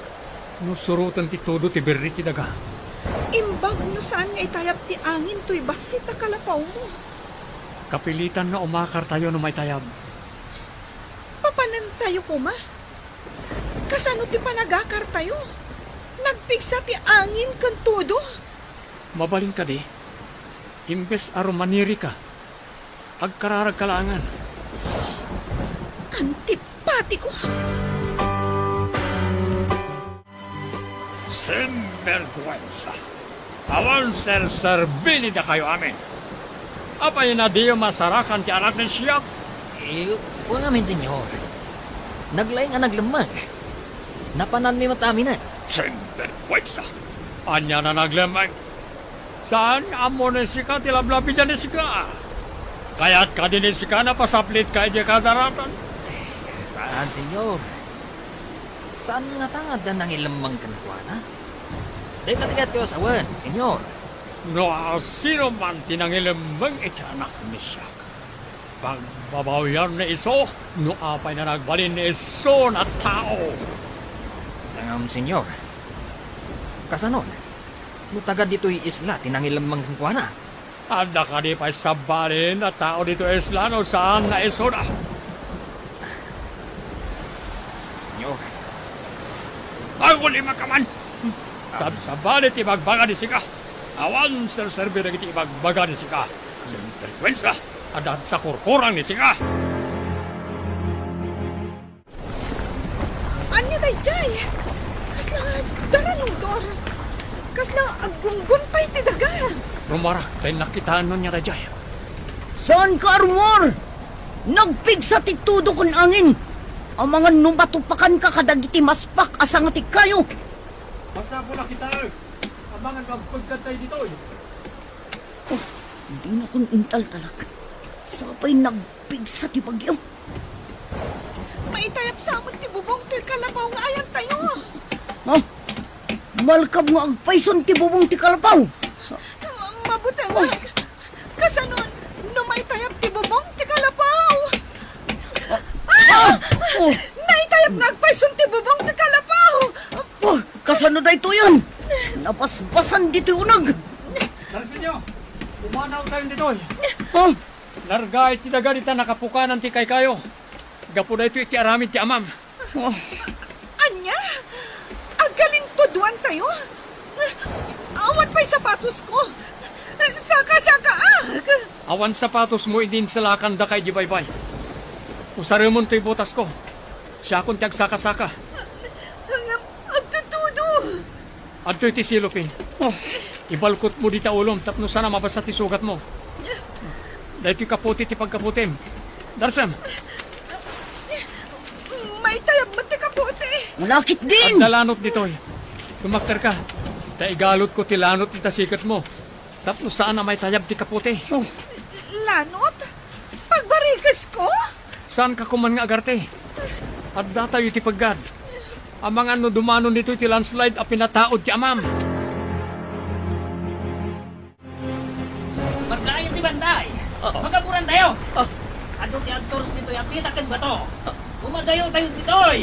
no suroten ti todo ti birri ti daga. Imbag no saan nga itayab ti angin toy bassit a kalapawmo. Kapilitan nga umakartayo no maitayab. Papanentayo koma? Kasano ti panagakartayo? Nagpigsa ti angin ken todo. Mabalin kadi, imbes a rumanirika, agkararagka laengen. Antipatiko! Sinbergwensa! Awan serserbi ni dakayo amin! Apay a diyo masarakan ti anak ni siak? Eh, wen ngamin, Senyor. Naglaing a naglemmeng. Napananmi met aminen. Sinbergwensa! Ania a naglemmeng? Saan nga ammo ni sika ti lablabidan ni sika? Kayat kadi ni sika a napasaplitka idiay kadaratan? Saan, Senyor. Saan ngata nga adda nangilemmeng kenkuana? Dayta ti kayatko a sawen, Señor. No sino man ti nangilemmeng iti Anak ni Siak, pagbabawianna isu no apay nga nagbalin ni isu a tao. Ngem, Señor, kasanon no taga ditoy isla ti nangilemmeng kenkuana? Adda kadi pay sabali a tao ditoy isla no saan nga isuna? Señor. Agulima ka man! Sab-, sabali ti ibagbaga ni sika. Awan serserbi dagiti ibagbaga ni sika. Sinbergwensa, adda sakurkurang ni sika. Ania daydiay? Kasla daranudor. Kasla aggunggun pay ti daga. Rumarak, tay nakitaenno nia daydiay. Saan ka, Armor? Nagpigsa ti tudo ken angin. Amangan no matupakanka kadagiti maspak a sanga ti kayo. Masapul a kitaek. Amangan no agpegkad tayo ditoy. Oh, dinakon intaltalek. Sapay nagpigsa ti bagyo. Maitayap sa amin ti bubong ti kalapaw nga ayantayo. Ha? Malkam nga agpayson ti bubong ti kalapaw. Mabuting. Oh. Kasanon, no maitayap ti bubong ti kalapaw? Ah! Ah! Oh! Naitayap nga agpayson ti bubong ti kalapaw. Oh, kasano daytoyen? Nabasbasan ditoy uneg. Darsenyo, pumanaw tayo ditoy. Oh. Narga iti daga dita nakapukanan ti kaykayo. Gapu daytoy iti aramid ti amam. Oh. Ania? Agkalintuduan tayo? Awan pay sapatos ko. Saka-sakaak. Awan sapatos mo idi insalakandaka idiay baybay. Usaremon toy botas ko. Siakon ti agsaka-saka. Ngem agtutudo. Adtoy ti silopin. Oh. Ibalkot mo dita ulom tapno saan a mabasa ti sugat mo. Daytoy kapote ti pagkapotem. Darsem. Maitayab met ti kapote. Lakit din! Adda lanot ditoy. Tumakder ka. Ta igalot ko ti lanot ita siket mo. Tapno saan a maitayab ti kapote. Oh. Lanot? Pagbarikes ko? Saan ka kuman nga agarte? Adda tayo iti peggad. Amangan no dumano ditoy ti landslide a pinataod ti amam. Magkaayo ti bantay. Ah. Magaburan tayo. Ah. Adu ti agturong ditoy a pita ken bato. Ah. Umadayo tayo ditoy.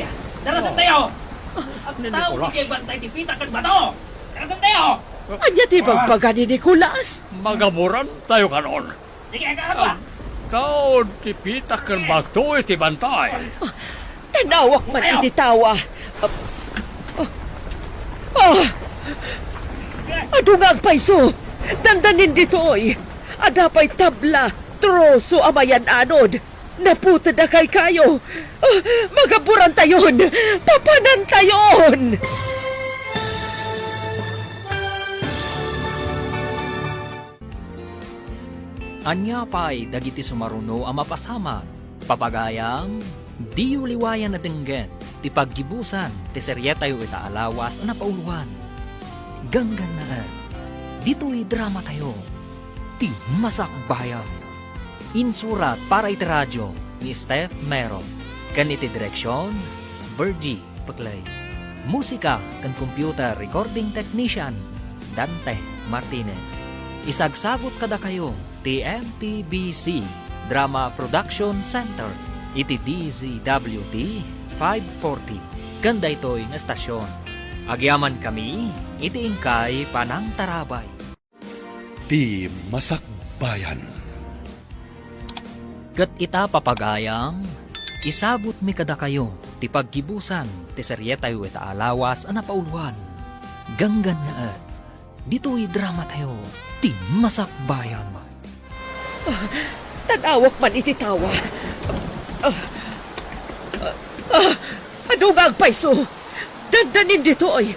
Darasen tayo. Ah. Agtaud ditoy bantay ti pita ken bato. Darasen tayo. Ania ti bagbaga ni Nicolas? Magaburan tayo kanon. Sige, agkaon. Agtaud ti pita ken bato iti bantay. Tan-awak man iti tawa. Ah! Adu nga agpayso! Dandanin ditoy! Adda pay tabla, troso a mayan-anod! Naputed a kaykayo! Ah, magaburantayon! Papanantayon! Ania pay dagiti sumaruno a mapasamak? Papagayam, diyo liwayan a denggen ti paggibusan ti serietayo ita a lawas a napauluan. Ganggannaet, ditoy dramatayo, Ti Masakbayan. Insurat para iti radio ni Steph Mero, ken iti direksion, Virgie Peclay. Musika ken computer recording technician, Dante Martinez. Isagsagut kadakayo ti M P B C Drama Production Center iti D Z W T five forty ken daytoy nga estasion. Agyamankami iti inkay panangtarabay. Ti Masakbayan. Ket ita, papagayam, isagutmi kadakayo ti paggibusan ti serietayo ita a lawas a napauluan. Ganggannaet, ditoy dramatayo, Ti Masakbayan. Ah, tan-awak man iti tawa. Ah, ah, ah, adu nga agpayso. Dandanin ditoy.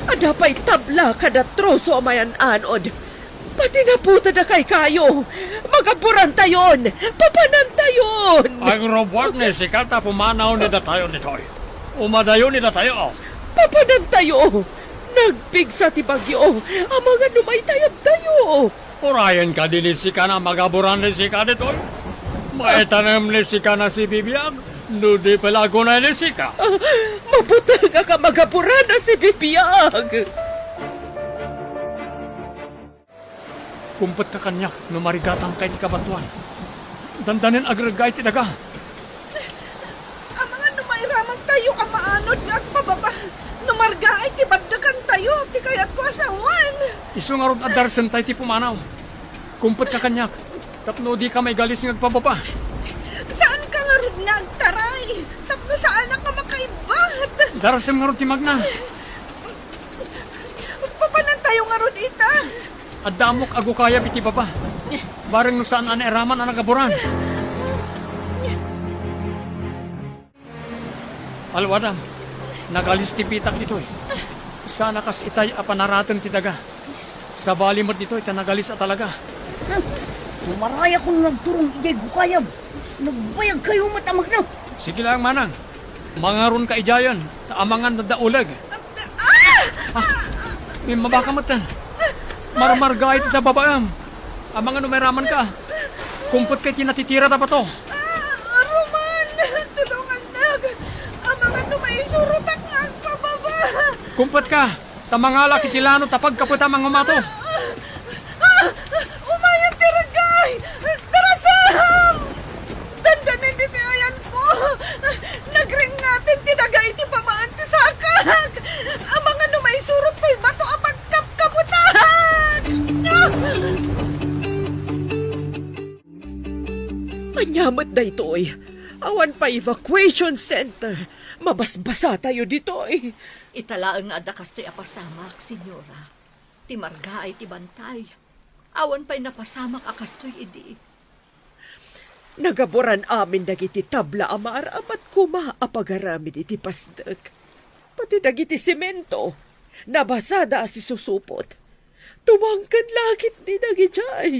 Adda pay tabla kada troso a mayan-anod. Pati naputed a kaykayo. Magaburantayon. Papanantayon. Agrubuak ni sika ta pumanaw ni datayo ditoy. Umadayo ni datayo. Papanantayo. Nagpigsa ti bagyo. Amangan no maitayabtayo. Urayen kadi ni sika a magaburan ni sika ditoy? Maitanem ni sika a sibibiag, No di pay la agunay ni sika. Ah, mabutengak a magaburan a sibibiag. Kumpetka kaniak no marigatangka iti kabatoan. Dandanen agregga iti daga. Amangan no mairamantayo a maanod nga agpababa, no margaay ti baddekantayo ti kayatko a sawen. Isu ngarud a darsenta iti pumanaw. Kumpetka kaniak, tapno dika maigalis nga agpababa. Saanka ngarud nga agtaray, tapno saanak nga makaibbat. Darsem ngarud ti magna. Papanantayo ngarud ita. Adda ammok a gukayab iti baba. Bareng no saan a nairaman a nagaburan. Alwadam, nagalis ti bitak ditoy. Sana kas itay a panaraten ti daga. Sabali met ditoy ta nagalis a talaga. Hmm. Tumaray ako nga agturong idiay gukayab. Nagbayag kayo met a magna. Sige lang, manang. Mangaron ka idiayen, ta amangan no adda uleg. Ah! Ah! Immabaka met. Marmarga iti babaem. Amangan no mairaman ka. Kumpet ka iti natitira ta bato. Ah, Roman, tulungannak. Amangan no maisurotak nga agpababa. Kumpet ka. Ta mangalak iti lano ta pagkapetam a ngumato. Ah! Umayen ti reggaay! Darasam! Dandanen ditoy ayanko! Nagringngaten ti daga iti pamaan ti sakak! Amangan no maisurot toy bato a pagkapkabutak! Ania met daytoy? Awan pay evacuation center. Mabasbasatayo ditoy. Ita laeng nga adda kastoy a pasamak, Senyora. Ti margaay ti bantay. Awan pay napasamak a kastoy idi. Nagaburan amin dagiti tabla a maaramat koma a pagaramid iti pasdek. Pati dagiti semento, nabasada a sisusupot. Tumangken laketdi dagidiay.